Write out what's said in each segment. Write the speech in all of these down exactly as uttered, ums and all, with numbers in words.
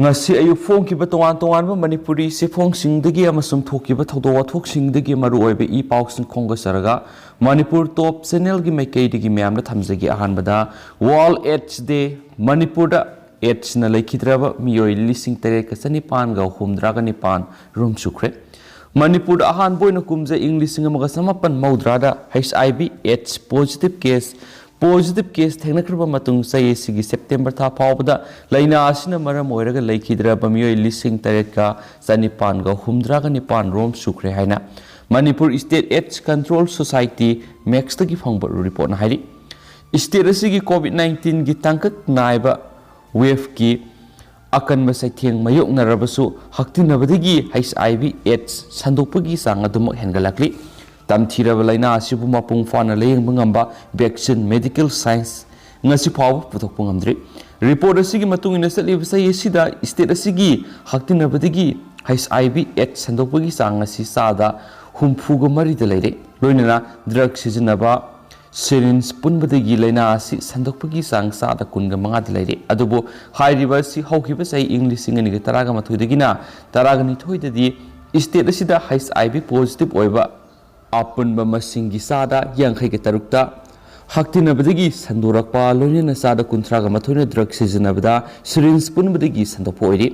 ꯉꯁꯤ ꯑꯌꯨꯛ ꯐꯣꯡꯈꯤꯕ ꯇꯣꯉꯥꯟ ꯇꯣꯉꯥꯟꯕ ꯃꯅꯤꯄꯨꯔꯤ ꯆꯦꯐꯣꯡꯁꯤꯡꯗꯒꯤ ꯑꯃꯁꯨꯡ ꯊꯣꯛꯈꯤꯕ ꯊꯧꯗꯣꯛ ꯋꯥꯊꯣꯛꯁꯤꯡꯗꯒꯤ ꯃꯔꯨꯑꯣꯏꯕ ꯏ ꯄꯥꯎꯁꯤꯡ ꯈꯣꯝꯒꯠꯆꯔꯒ, ꯃꯅꯤꯄꯨꯔ ꯇꯣꯞ ꯆꯦꯅꯦꯜꯒꯤ ꯃꯥꯏꯀꯩꯗꯒꯤ ꯃꯌꯥꯝꯗ ꯊꯝꯖꯒꯦ꯫ ꯑꯍꯥꯟꯕꯗ, ꯋꯥꯔꯜꯗ ꯑꯦꯗꯁ ꯗꯦ꯫ ꯃꯅꯤꯄꯨꯔꯗ ꯑꯦꯗꯁꯅ ꯂꯩꯈꯤꯗ꯭ꯔꯕ ꯃꯤꯑꯣꯏ ꯂꯤꯁꯤꯡ ꯇꯔꯦꯠꯀ ꯆꯅꯤꯄꯥꯟꯒ ꯍꯨꯝꯗ꯭ꯔꯥꯒ ꯅꯤꯄꯥꯟ ꯔꯣꯝ ꯆꯨꯈ꯭ꯔꯦ꯫ ꯃꯅꯤꯄꯨꯔꯗ ꯑꯍꯥꯟꯕ ꯑꯣꯏꯅ ꯀꯨꯝꯖꯥ ꯏꯪ ꯂꯤꯁꯤꯡ ꯑꯃꯒ ꯆꯃꯥꯄꯟ ꯃꯧꯗ꯭ꯔꯥꯗ H I V AIDS positive case, positive case ꯊꯦꯡꯅꯈ꯭ꯔꯕ ꯃꯇꯨꯡ, ꯆꯍꯤ ꯑꯁꯤꯒꯤ ꯁꯦꯞꯇꯦꯝꯕꯔ ꯊꯥ ꯐꯥꯎꯕꯗ ꯂꯥꯏꯅꯥ ꯑꯁꯤꯅ ꯃꯔꯝ ꯑꯣꯏꯔꯒ ꯂꯩꯈꯤꯗ꯭ꯔꯕ ꯃꯤꯑꯣꯏ ꯂꯤꯁꯤꯡ ꯇꯔꯦꯠꯀ ꯆꯅꯤꯄꯥꯟꯒ ꯍꯨꯝꯗ꯭ꯔꯥꯒ ꯅꯤꯄꯥꯟ ꯔꯣꯝ ꯁꯨꯈ꯭ꯔꯦ ꯍꯥꯏꯅ Manipur state AIDS control society, ꯃꯦꯛꯁꯇꯒꯤ ꯐꯪꯕ ꯔꯤꯄꯣꯔꯠꯅ ꯍꯥꯏꯔꯤ꯫ ꯁ꯭ꯇꯦꯠ ꯑꯁꯤꯒꯤ ꯀꯣꯚꯤꯗ ꯅꯥꯏꯟꯇꯤꯟꯒꯤ ꯇꯥꯡꯀꯛ ꯅꯥꯏꯕ ꯋꯦꯚꯀꯤ ꯑꯀꯟꯕ ꯆꯩꯊꯦꯡ ꯃꯥꯌꯣꯛꯅꯔꯕꯁꯨ, ꯍꯛꯇꯤꯟꯅꯕꯗꯒꯤ ꯍꯩꯆ ꯑꯥꯏ ꯚꯤ ꯑꯦꯗꯁ ꯁꯟꯗꯣꯛꯄꯒꯤ ꯆꯥꯡ ꯑꯗꯨꯃꯛ ꯍꯦꯟꯒꯠꯂꯛꯂꯤ꯫ ꯇꯝꯊꯤꯔꯕ ꯂꯥꯏꯅꯥ ꯑꯁꯤꯕꯨ ꯃꯄꯨꯡ ꯐꯥꯅ ꯂꯥꯌꯦꯡꯕ ꯉꯝꯕ ꯚꯦꯛꯁꯤꯟ, ꯃꯦꯗꯤꯀꯦꯜ ꯁꯥꯏꯟꯁ ꯉꯁꯤ ꯐꯥꯎꯕ ꯄꯨꯊꯣꯛꯄ ꯉꯝꯗ꯭ꯔꯤ꯫ ꯔꯤꯄꯣꯔꯠ ꯑꯁꯤꯒꯤ ꯃꯇꯨꯡ ꯏꯟꯅ, ꯆꯠꯂꯤꯕ ꯆꯍꯤ ꯑꯁꯤꯗ ꯁ꯭ꯇꯦꯠ ꯑꯁꯤꯒꯤ ꯍꯛꯇꯤꯟꯅꯕꯗꯒꯤ ꯍꯩꯆ ꯑꯥꯏ ꯚꯤ ꯑꯦꯗꯁ ꯁꯟꯗꯣꯛꯄꯒꯤ ꯆꯥꯡ ꯑꯁꯤ ꯆꯥꯗ ꯍꯨꯝꯐꯨꯒ ꯃꯔꯤꯗ ꯂꯩꯔꯦ꯫ ꯂꯣꯏꯅꯅ ꯗ꯭ꯔꯒ ꯁꯤꯖꯤꯟꯅꯕ, ꯁꯤꯔꯤꯟꯖ ꯄꯨꯟꯕꯗꯒꯤ ꯂꯥꯏꯅꯥ ꯑꯁꯤ ꯁꯟꯗꯣꯛꯄꯒꯤ ꯆꯥꯡ ꯆꯥꯗ ꯀꯨꯟꯒ ꯃꯉꯥꯗ ꯂꯩꯔꯦ꯫ ꯑꯗꯨꯕꯨ ꯍꯥꯏꯔꯤꯕ ꯑꯁꯤ ꯍꯧꯈꯤꯕ ꯆꯍꯤ ꯏꯪ ꯂꯤꯁꯤꯡ ꯑꯅꯤꯒ ꯇꯔꯥꯒ ꯃꯥꯊꯣꯏꯗꯒꯤꯅ ꯇꯔꯥꯒ ꯅꯤꯊꯣꯏꯗꯗꯤ ꯁ꯭ꯇꯦꯠ ꯑꯁꯤꯗ ꯍꯩꯆ ꯑꯥꯏ ꯚꯤ ꯄꯣꯖꯤꯇꯤꯚ ꯑꯣꯏꯕ ꯑꯄꯨꯟꯕ ꯃꯁꯤꯡꯒꯤ ꯆꯥꯗ ꯌꯥꯡꯈꯩꯒ ꯇꯔꯨꯛꯇ ꯍꯛꯇꯤꯟꯅꯕꯗꯒꯤ ꯁꯟꯗꯣꯔꯛꯄ, ꯂꯣꯏꯅꯅ ꯆꯥꯗ ꯀꯨꯟꯊ꯭ꯔꯥꯒ ꯃꯥꯊꯣꯏꯅ ꯗ꯭ꯔꯒ ꯁꯤꯖꯤꯟꯅꯕꯗ ꯁꯤꯔꯤꯟꯖ ꯄꯨꯟꯕꯗꯒꯤ ꯁꯟꯗꯣꯛꯄ ꯑꯣꯏꯔꯤ꯫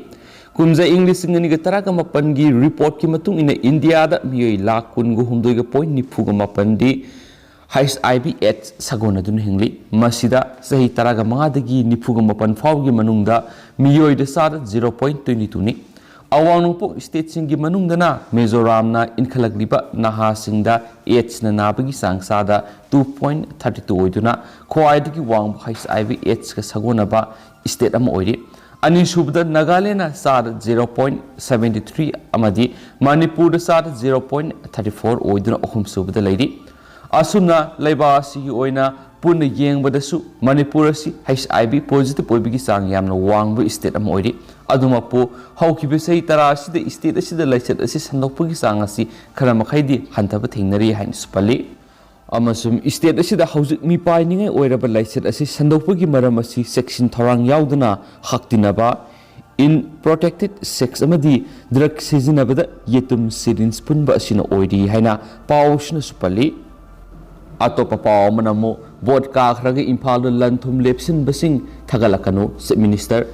ꯀꯨꯝꯖꯥ ꯏꯪ ꯂꯤꯁꯤꯡ ꯑꯅꯤꯒ ꯇꯔꯥꯒ ꯃꯥꯄꯟꯒꯤ ꯔꯤꯄꯣꯔꯠꯀꯤ ꯃꯇꯨꯡ ꯏꯟꯅ, ꯏꯟꯗꯤꯌꯥꯗ ꯃꯤꯑꯣꯏ ꯂꯥꯈ ꯀꯨꯟꯒ ꯍꯨꯝꯗꯣꯏꯒ point ꯅꯤꯐꯨꯒ ꯃꯥꯄꯟꯗꯤ H I V ads ꯁꯥꯒꯣꯟꯅꯗꯨꯅ ꯍꯤꯡꯂꯤ꯫ ꯃꯁꯤꯗ ꯆꯍꯤ ꯇꯔꯥꯒ ꯃꯉꯥꯗꯒꯤ ꯅꯤꯐꯨꯒ ꯃꯥꯄꯟ ꯐꯥꯎꯒꯤ ꯃꯅꯨꯡꯗ ꯃꯤꯑꯣꯏꯗ ꯆꯥꯗ ꯖꯤꯔꯣ ꯄꯣꯏꯟ ꯇ꯭ꯋꯦꯟꯇꯤ ꯇꯨꯅꯤ꯫ ꯑꯋꯥꯡ ꯅꯣꯡꯄꯣꯛ ꯁ꯭ꯇꯦꯠꯁꯤꯡꯒꯤ ꯃꯅꯨꯡꯗꯅ ꯃꯤꯖꯣꯔꯥꯝꯅ ꯏꯟꯈꯠꯂꯛꯂꯤꯕ ꯅꯍꯥꯁꯤꯡꯗ ꯑꯦꯗꯁꯅ ꯅꯥꯕꯒꯤ ꯆꯥꯡ ꯆꯥꯗ ꯇꯨ ꯄꯣꯏꯟ ꯊꯥꯔꯇꯤ ꯇꯨ ꯑꯣꯏꯗꯨꯅ ꯈ꯭ꯋꯥꯏꯗꯒꯤ ꯋꯥꯡꯕ ꯍꯩꯆ ꯑꯥꯏ ꯚꯤ ꯑꯦꯗꯁꯀ ꯁꯥꯒꯣꯟꯅꯕ ꯁ꯭ꯇꯦꯠ ꯑꯃ ꯑꯣꯏꯔꯤ꯫ ꯑꯅꯤꯁꯨꯕꯗ ꯅꯥꯒꯥꯂꯦꯟꯗꯅ ꯆꯥꯗ ꯖꯤꯔꯣ ꯄꯣꯏꯟ ꯁꯚꯦꯟꯇꯤ ꯊ꯭ꯔꯤ ꯑꯃꯗꯤ ꯃꯅꯤꯄꯨꯔꯗ ꯆꯥꯗ ꯖꯤꯔꯣ ꯄꯣꯏꯟ ꯊꯥꯔꯇꯤ ꯐꯣꯔ ꯑꯣꯏꯗꯨꯅ ꯑꯍꯨꯝꯁꯨꯕꯗ ꯂꯩꯔꯤ꯫ ꯑꯁꯨꯝꯅ ꯂꯩꯕꯥꯛ ꯑꯁꯤꯒꯤ ꯑꯣꯏꯅ ꯄꯨꯟꯅ ꯌꯦꯡꯕꯗꯁꯨ ꯃꯅꯤꯄꯨꯔ ꯑꯁꯤ ꯍꯩꯆ ꯑꯥꯏ ꯚꯤ ꯄꯣꯖꯤꯇꯤꯚ ꯑꯣꯏꯕꯒꯤ ꯆꯥꯡ ꯌꯥꯝꯅ ꯋꯥꯡꯕ ꯁ꯭ꯇꯦꯠ ꯑꯃ ꯑꯣꯏꯔꯤ꯫ ꯑꯗꯨꯃꯛꯄꯨ, ꯍꯧꯈꯤꯕ ꯆꯍꯤ ꯇꯔꯥ ꯑꯁꯤꯗ ꯁ꯭ꯇꯦꯠ ꯑꯁꯤꯗ ꯂꯥꯏꯆꯠ ꯑꯁꯤ ꯁꯟꯗꯣꯛꯄꯒꯤ ꯆꯥꯡ ꯑꯁꯤ ꯈꯔ ꯃꯈꯩꯗꯤ ꯍꯟꯊꯕ ꯊꯦꯡꯅꯔꯤ ꯍꯥꯏꯅꯁꯨ ꯄꯜꯂꯤ꯫ ꯑꯃꯁꯨꯡ ꯁ꯭ꯇꯦꯠ ꯑꯁꯤꯗ ꯍꯧꯖꯤꯛ ꯃꯤꯄꯥꯏꯅꯤꯡꯉꯥꯏ ꯑꯣꯏꯔꯕ ꯂꯥꯏꯆꯠ ꯑꯁꯤ ꯁꯟꯗꯣꯛꯄꯒꯤ ꯃꯔꯝ ꯑꯁꯤ ꯆꯦꯛꯁꯤꯟ ꯊꯧꯔꯥꯡ ꯌꯥꯎꯗꯅ ꯍꯛꯇꯤꯟꯅꯕ, in protected sex ꯑꯃꯗꯤ ꯗ꯭ꯔꯒ ꯁꯤꯖꯤꯟꯅꯕꯗ ꯌꯦꯇꯨꯝ ꯁꯤꯔꯤꯟꯖ ꯄꯨꯟꯕ ꯑꯁꯤꯅ ꯑꯣꯏꯔꯤ ꯍꯥꯏꯅ ꯄꯥꯎ ꯑꯁꯤꯅꯁꯨ ꯄꯜꯂꯤ꯫ ꯑꯇꯣꯞꯄ ꯄꯥꯎ ꯑꯃꯅ ꯑꯃꯨꯛ ꯚꯣꯠ ꯀꯥꯈ꯭ꯔꯒ ꯏꯝꯐꯥꯜꯗ ꯂꯟ ꯊꯨꯝ ꯂꯦꯞꯁꯤꯟꯕꯁꯤꯡ ꯊꯥꯒꯠꯂꯛꯀꯅꯨ, ꯆꯤꯐ ꯃꯤꯅꯤꯁꯇꯔ꯫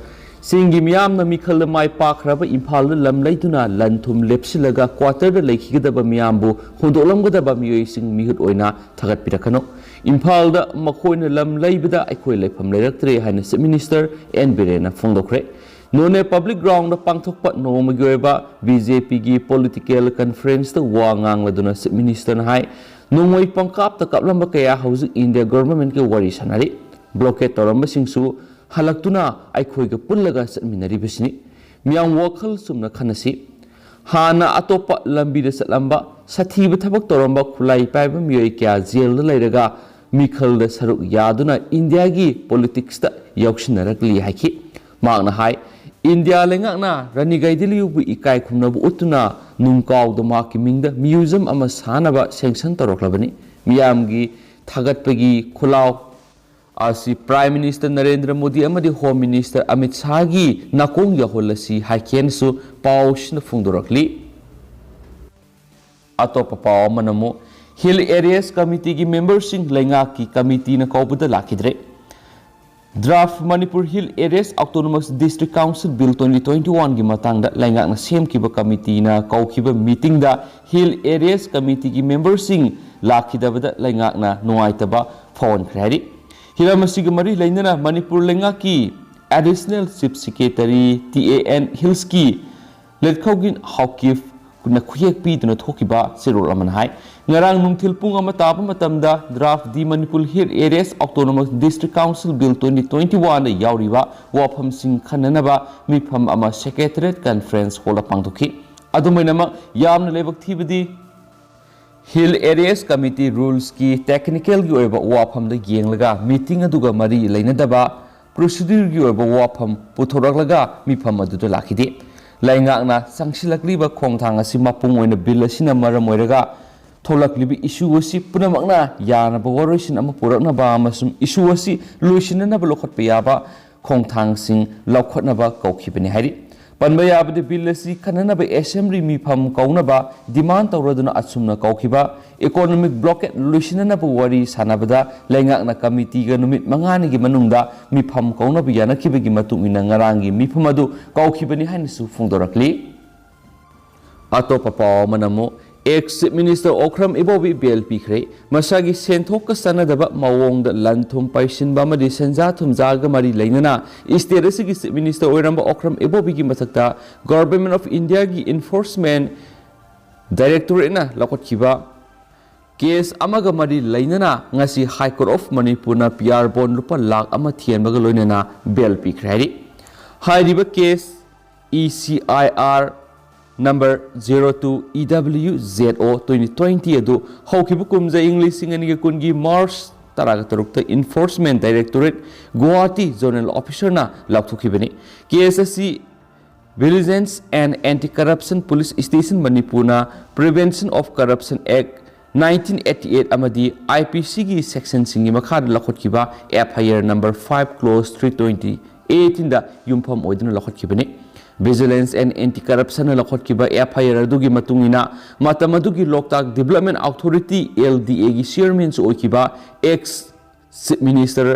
ꯆꯤꯡꯒꯤ ꯃꯤꯌꯥꯝꯅ ꯃꯤꯈꯜꯗ ꯃꯥꯏ ꯄꯥꯛꯈ꯭ꯔꯕ ꯏꯝꯐꯥꯜꯗ ꯂꯝ ꯂꯩꯗꯨꯅ ꯂꯟ ꯊꯨꯝ ꯂꯦꯞꯁꯤꯜꯂꯒ ꯀ꯭ꯋꯥꯇꯔꯗ ꯂꯩꯈꯤꯒꯗꯕ ꯃꯤꯌꯥꯝꯕꯨ ꯍꯨꯟꯗꯣꯛꯂꯝꯒꯗꯕ ꯃꯤꯑꯣꯏꯁꯤꯡ ꯃꯤꯍꯨꯠ ꯑꯣꯏꯅ ꯊꯥꯒꯠꯄꯤꯔꯛꯀꯅꯨ꯫ ꯏꯝꯐꯥꯜꯗ ꯃꯈꯣꯏꯅ ꯂꯝ ꯂꯩꯕꯗ ꯑꯩꯈꯣꯏ ꯂꯩꯐꯝ ꯂꯩꯔꯛꯇ꯭ꯔꯦ ꯍꯥꯏꯅ chief minister and ꯕꯤꯔꯦꯟꯅ ꯐꯣꯡꯗꯣꯛꯈ꯭ꯔꯦ꯫ Noney public ground ꯄꯥꯡꯊꯣꯛꯄ ꯅꯣꯡꯃꯒꯤ ꯑꯣꯏꯕ ꯕꯤ ꯖꯦ ꯄꯤꯒꯤ ꯄꯣꯂꯤꯇꯤꯀꯦꯜ ꯀꯟꯐꯔꯦꯟꯁꯇ ꯋꯥ ꯉꯥꯡꯂꯗꯨꯅ ꯆꯤꯐ ꯃꯤꯅꯤꯁꯇꯔꯅ ꯍꯥꯏ, ꯅꯣꯡꯃꯩ ꯄꯪꯀꯥꯞꯇ ꯀꯥꯞꯂꯝꯕ ꯀꯌꯥ ꯍꯧꯖꯤꯛ ꯏꯟꯗꯤꯌꯥ ꯒꯣꯚꯔꯟꯃꯦꯟꯠꯀ ꯋꯥꯔꯤ ꯁꯥꯟꯅꯔꯤ꯫ ꯕ꯭ꯂꯣꯀꯦꯠ ꯇꯧꯔꯝꯕꯁꯤꯡꯁꯨ ꯍꯜꯂꯛꯇꯨꯅ ꯑꯩꯈꯣꯏꯒ ꯄꯨꯜꯂꯒ ꯆꯠꯃꯤꯟꯅꯔꯤꯕꯁꯤꯅꯤ꯫ ꯃꯤꯌꯥꯝ ꯋꯥꯈꯜ ꯆꯨꯝꯅ ꯈꯟꯅꯁꯤ꯫ ꯍꯥꯟꯅ ꯑꯇꯣꯞꯄ ꯂꯝꯕꯤꯗ ꯆꯠꯂꯝꯕ, ꯁꯥꯊꯤꯕ ꯊꯕꯛ ꯇꯧꯔꯝꯕ ꯈꯨꯠꯂꯥꯏ ꯄꯥꯏꯕ ꯃꯤꯑꯣꯏ ꯀꯌꯥ ꯖꯦꯜꯗ ꯂꯩꯔꯒ ꯃꯤꯈꯜꯗ ꯁꯔꯨꯛ ꯌꯥꯗꯨꯅ ꯏꯟꯗꯤꯌꯥꯒꯤ ꯄꯣꯂꯤꯇꯤꯛꯁꯇ ꯌꯥꯎꯁꯤꯟꯅꯔꯛꯂꯤ ꯍꯥꯏꯈꯤ꯫ ꯃꯍꯥꯛꯅ ꯍꯥꯏ, ꯏꯟꯗꯤꯌꯥ ꯂꯩꯉꯥꯛꯅ ꯔꯥꯅꯤ ꯒꯥꯏꯗꯤꯟꯂꯤꯌꯨꯕꯨ ꯏꯀꯥꯏ ꯈꯨꯝꯅꯕ ꯎꯠꯇꯨꯅ ꯅꯨꯡꯀꯥꯎꯗ ꯃꯍꯥꯛꯀꯤ ꯃꯤꯡꯗ ꯃ꯭ꯌꯨꯖꯤꯌꯝ ꯑꯃ ꯁꯥꯅꯕ ꯁꯦꯡꯁꯟ ꯇꯧꯔꯛꯂꯕꯅꯤ꯫ ꯃꯤꯌꯥꯝꯒꯤ ꯊꯥꯒꯠꯄꯒꯤ ꯈꯨꯜꯂꯥꯎ ꯑꯁꯤ ꯄ꯭ꯔꯥꯏꯝ ꯃꯤꯅꯤꯁꯇꯔ ꯅꯔꯦꯟꯗ꯭ꯔ ꯃꯣꯗꯤ ꯑꯃꯗꯤ ꯍꯣꯝ ꯃꯤꯅꯤꯁꯇꯔ ꯑꯃꯤꯠ ꯁꯥꯍꯒꯤ ꯅꯥꯀꯣꯡ ꯌꯧꯍꯜꯂꯁꯤ ꯍꯥꯏꯈꯤꯅꯁꯨ ꯄꯥꯎꯁꯤꯅ ꯐꯣꯡꯗꯣꯔꯛꯂꯤ꯫ ꯑꯇꯣꯞꯄ ꯄꯥꯎ ꯑꯃꯅ ꯑꯃꯨꯛ ꯍꯤꯜ ꯑꯦꯔꯤꯌꯥꯁ ꯀꯃꯤꯇꯤꯒꯤ ꯃꯦꯝꯕꯔꯁꯤꯡ ꯂꯩꯉꯥꯛꯀꯤ ꯀꯃꯤꯇꯤꯅ ꯀꯧꯕꯗ ꯂꯥꯛꯈꯤꯗ꯭ꯔꯦ꯫ Draft Manipur hill areas autonomous district council bill twenty twenty ꯋꯥꯟꯒꯤ ꯃꯇꯥꯡꯗ ꯂꯩꯉꯥꯛꯅ ꯁꯦꯝꯈꯤꯕ ꯀꯃꯤꯇꯤꯅ ꯀꯧꯈꯤꯕ ꯃꯤꯇꯤꯡꯗ ꯍꯤꯜ ꯑꯦꯔꯤꯌꯥꯁ ꯀꯃꯤꯇꯤꯒꯤ ꯃꯦꯝꯕꯔꯁꯤꯡ ꯂꯥꯛꯈꯤꯗꯕꯗ ꯂꯩꯉꯥꯛꯅ ꯅꯨꯡꯉꯥꯏꯇꯕ ꯐꯥꯎꯍꯟꯈ꯭ꯔꯦ ꯍꯥꯏꯔꯤ꯫ ꯍꯤꯔꯝ ꯑꯁꯤꯒ ꯃꯔꯤ ꯂꯩꯅꯅ ꯃꯅꯤꯄꯨꯔ ꯂꯩꯉꯥꯛꯀꯤ additional chief secretary T A N ꯍꯤꯜꯁꯀꯤ ꯂꯦꯠꯈꯧꯒꯤꯟ ꯍꯥꯎꯀꯤꯞꯅ ꯈꯨꯌꯦꯛ ꯄꯤꯗꯨꯅ ꯊꯣꯛꯈꯤꯕ ꯆꯦꯔꯣꯜ ꯑꯃꯅ ꯍꯥꯏ, ꯉꯔꯥꯡ ꯅꯨꯡꯊꯤꯜ ꯄꯨꯡ ꯑꯃ ꯇꯥꯕ ꯃꯇꯝꯗ draft the Manipur hill areas autonomous district council bill twenty twenty ꯋꯥꯟꯗ ꯌꯥꯎꯔꯤꯕ ꯋꯥꯐꯝꯁꯤꯡ ꯈꯟꯅꯅꯕ ꯃꯤꯐꯝ ꯑꯃ ꯁꯦꯀ꯭ꯔꯦꯇꯔꯤꯌꯦꯠ ꯀꯟꯐꯔꯦꯟꯁ ꯍꯣꯜꯗ ꯄꯥꯡꯊꯣꯛꯈꯤ꯫ ꯑꯗꯨꯝ ꯑꯣꯏꯅꯃꯛ, ꯌꯥꯝꯅ ꯂꯥꯏꯕꯛ ꯊꯤꯕꯗꯤ ꯍꯤꯜ ꯑꯦꯔꯤꯌꯥꯁ ꯀꯃꯤꯇꯤ ꯔꯨꯜꯁꯀꯤ ꯇꯦꯛꯅꯤꯀꯦꯜꯒꯤ ꯑꯣꯏꯕ ꯋꯥꯐꯝꯗ ꯌꯦꯡꯂꯒ ꯃꯤꯇꯤꯡ ꯑꯗꯨꯒ ꯃꯔꯤ ꯂꯩꯅꯗꯕ ꯄ꯭ꯔꯣꯁꯤꯗ꯭ꯌꯨꯔꯒꯤ ꯑꯣꯏꯕ ꯋꯥꯐꯝ ꯄꯨꯊꯣꯔꯛꯂꯒ ꯃꯤꯐꯝ ꯑꯗꯨꯗ ꯂꯥꯛꯈꯤꯗꯦ꯫ ꯂꯩꯉꯥꯛꯅ ꯆꯪꯁꯤꯜꯂꯛꯂꯤꯕ ꯈꯣꯡꯊꯥꯡ ꯑꯁꯤ ꯃꯄꯨꯡ ꯑꯣꯏꯅ ꯕꯤꯜ ꯑꯁꯤꯅ ꯃꯔꯝ ꯑꯣꯏꯔꯒ ꯊꯣꯛꯂꯛꯂꯤꯕ ꯏꯁꯨ ꯑꯁꯤ ꯄꯨꯝꯅꯃꯛꯅ ꯌꯥꯅꯕ ꯋꯥꯔꯣꯏꯁꯤꯟ ꯑꯃ ꯄꯨꯔꯛꯅꯕ ꯑꯃꯁꯨꯡ ꯏꯁꯨ ꯑꯁꯤ ꯂꯣꯏꯁꯤꯟꯅꯅꯕ ꯂꯧꯈꯠꯄ ꯌꯥꯕ ꯈꯣꯡꯊꯥꯡꯁꯤꯡ ꯂꯧꯈꯠꯅꯕ ꯀꯧꯈꯤꯕꯅꯤ ꯍꯥꯏꯔꯤ꯫ ꯄꯟꯕ ꯌꯥꯕꯗꯤ, ꯕꯤꯜ ꯑꯁꯤ ꯈꯟꯅꯅꯕ ꯑꯦꯁꯦꯝꯕ꯭ꯂꯤ ꯃꯤꯐꯝ ꯀꯧꯅꯕ ꯗꯤꯃꯥꯟ ꯇꯧꯔꯗꯨꯅ ꯑꯁꯨꯝꯅ ꯀꯧꯈꯤꯕ, ꯏꯀꯣꯅꯣꯃꯤꯛ ꯕ꯭ꯂꯣꯀꯦꯠ ꯂꯣꯏꯁꯤꯟꯅꯅꯕ ꯋꯥꯔꯤ ꯁꯥꯟꯅꯕꯗ ꯂꯩꯉꯥꯛꯅ ꯀꯃꯤꯇꯤꯒ ꯅꯨꯃꯤꯠ ꯃꯉꯥꯅꯤꯒꯤ ꯃꯅꯨꯡꯗ ꯃꯤꯐꯝ ꯀꯧꯅꯕ ꯌꯥꯅꯈꯤꯕꯒꯤ ꯃꯇꯨꯡ ꯏꯟꯅ ꯉꯔꯥꯡꯒꯤ ꯃꯤꯐꯝ ꯑꯗꯨ ꯀꯧꯈꯤꯕꯅꯤ ꯍꯥꯏꯅꯁꯨ ꯐꯣꯡꯗꯣꯔꯛꯂꯤ꯫ ꯑꯇꯣꯞꯄ ꯄꯥꯎ ꯑꯃꯅ ꯑꯃꯨꯛ, ꯑꯦꯛꯁ ꯆꯤꯐ ꯃꯤꯅꯤꯁꯇꯔ ꯑꯣꯀ꯭ꯔꯝ ꯏꯕꯣꯕꯤ ꯕꯦꯜ ꯄꯤꯈ꯭ꯔꯦ꯫ ꯃꯁꯥꯒꯤ ꯁꯦꯟꯊꯣꯛꯀ ꯆꯥꯟꯅꯗꯕ ꯃꯑꯣꯡꯗ ꯂꯟ ꯊꯨꯝ ꯄꯩꯁꯤꯟꯕ ꯑꯃꯗꯤ ꯁꯦꯟꯖꯥ ꯊꯨꯝꯖꯥꯒ ꯃꯔꯤ ꯂꯩꯅꯅ ꯁ꯭ꯇꯦꯠ ꯑꯁꯤꯒꯤ ꯆꯤꯐ ꯃꯤꯅꯤꯁꯇꯔ ꯑꯣꯏꯔꯝꯕ ꯑꯣꯀ꯭ꯔꯝ ꯏꯕꯣꯕꯤꯒꯤ ꯃꯊꯛꯇ ꯒꯣꯚꯔꯟꯃꯦꯟꯠ ꯑꯣꯐ ꯏꯟꯗꯤꯌꯥꯒꯤ ꯏꯟꯐꯣꯔꯁꯃꯦꯟꯠ ꯗꯥꯏꯔꯦꯛꯇꯣꯔꯦꯠꯅ ꯂꯧꯈꯠꯈꯤꯕ ꯀꯦꯁ ꯑꯃꯒ ꯃꯔꯤ ꯂꯩꯅꯅ ꯉꯁꯤ ꯍꯥꯏ ꯀꯣꯔꯠ ꯑꯣꯐ ꯃꯅꯤꯄꯨꯔꯅ ꯄꯤ ꯑꯥꯔ ꯕꯣꯟ ꯂꯨꯄꯥ ꯂꯥꯈ ꯑꯃ ꯊꯤꯍꯟꯕꯒ ꯂꯣꯏꯅꯅ ꯕꯦꯜ ꯄꯤꯈ꯭ꯔꯦ ꯍꯥꯏꯔꯤ꯫ ꯍꯥꯏꯔꯤꯕ case E C I R number zero two E W Z O twenty twenty ꯑꯗꯨ ꯍꯧꯈꯤꯕ ꯀꯨꯝꯖꯥ ꯏꯪ ꯂꯤꯁꯤꯡ ꯑꯅꯤꯒ ꯀꯨꯟꯒꯤ ꯃꯥꯔꯆ ꯇꯔꯥꯒ ꯇꯔꯨꯛꯇ ꯏꯟꯐꯣꯔꯁꯃꯦꯟꯠ ꯗꯥꯏꯔꯦꯛꯇꯣꯔꯦꯠ ꯒꯨꯋꯥꯍꯥꯇꯤ ꯖꯣꯅꯦꯜ ꯑꯣꯐꯤꯁꯔꯅ ꯂꯥꯎꯊꯣꯛꯈꯤꯕꯅꯤ꯫ ꯀꯦꯁ ꯑꯁꯤ Vigilance and Anti-Corruption Police Station ꯃꯅꯤꯄꯨꯔꯅ Prevention of Corruption Act nineteen eighty eight ꯑꯃꯗꯤ ꯑꯥꯏ ꯄꯤ ꯁꯤꯒꯤ ꯁꯦꯛꯁꯟꯁꯤꯡꯒꯤ ꯃꯈꯥꯗ ꯂꯧꯈꯠꯈꯤꯕ F I R number five clause three twenty ꯑꯩꯠꯇꯤꯟꯗ ꯌꯨꯝꯐꯝ ꯑꯣꯏꯗꯨꯅ ꯂꯧꯈꯠꯈꯤꯕꯅꯤ꯫ Vigilance and Anti-Corruptionꯅ ꯂꯧꯈꯠꯈꯤꯕ ꯑꯦꯐ ꯑꯥꯏ ꯑꯥꯔ ꯑꯗꯨꯒꯤ ꯃꯇꯨꯡ ꯏꯟꯅ ꯃꯇꯝ ꯑꯗꯨꯒꯤ Loktak development authority, L D ꯑꯦꯒꯤ ꯆꯤꯌꯔꯃꯦꯟꯁꯨ ꯑꯣꯏꯈꯤꯕ ex chief minister,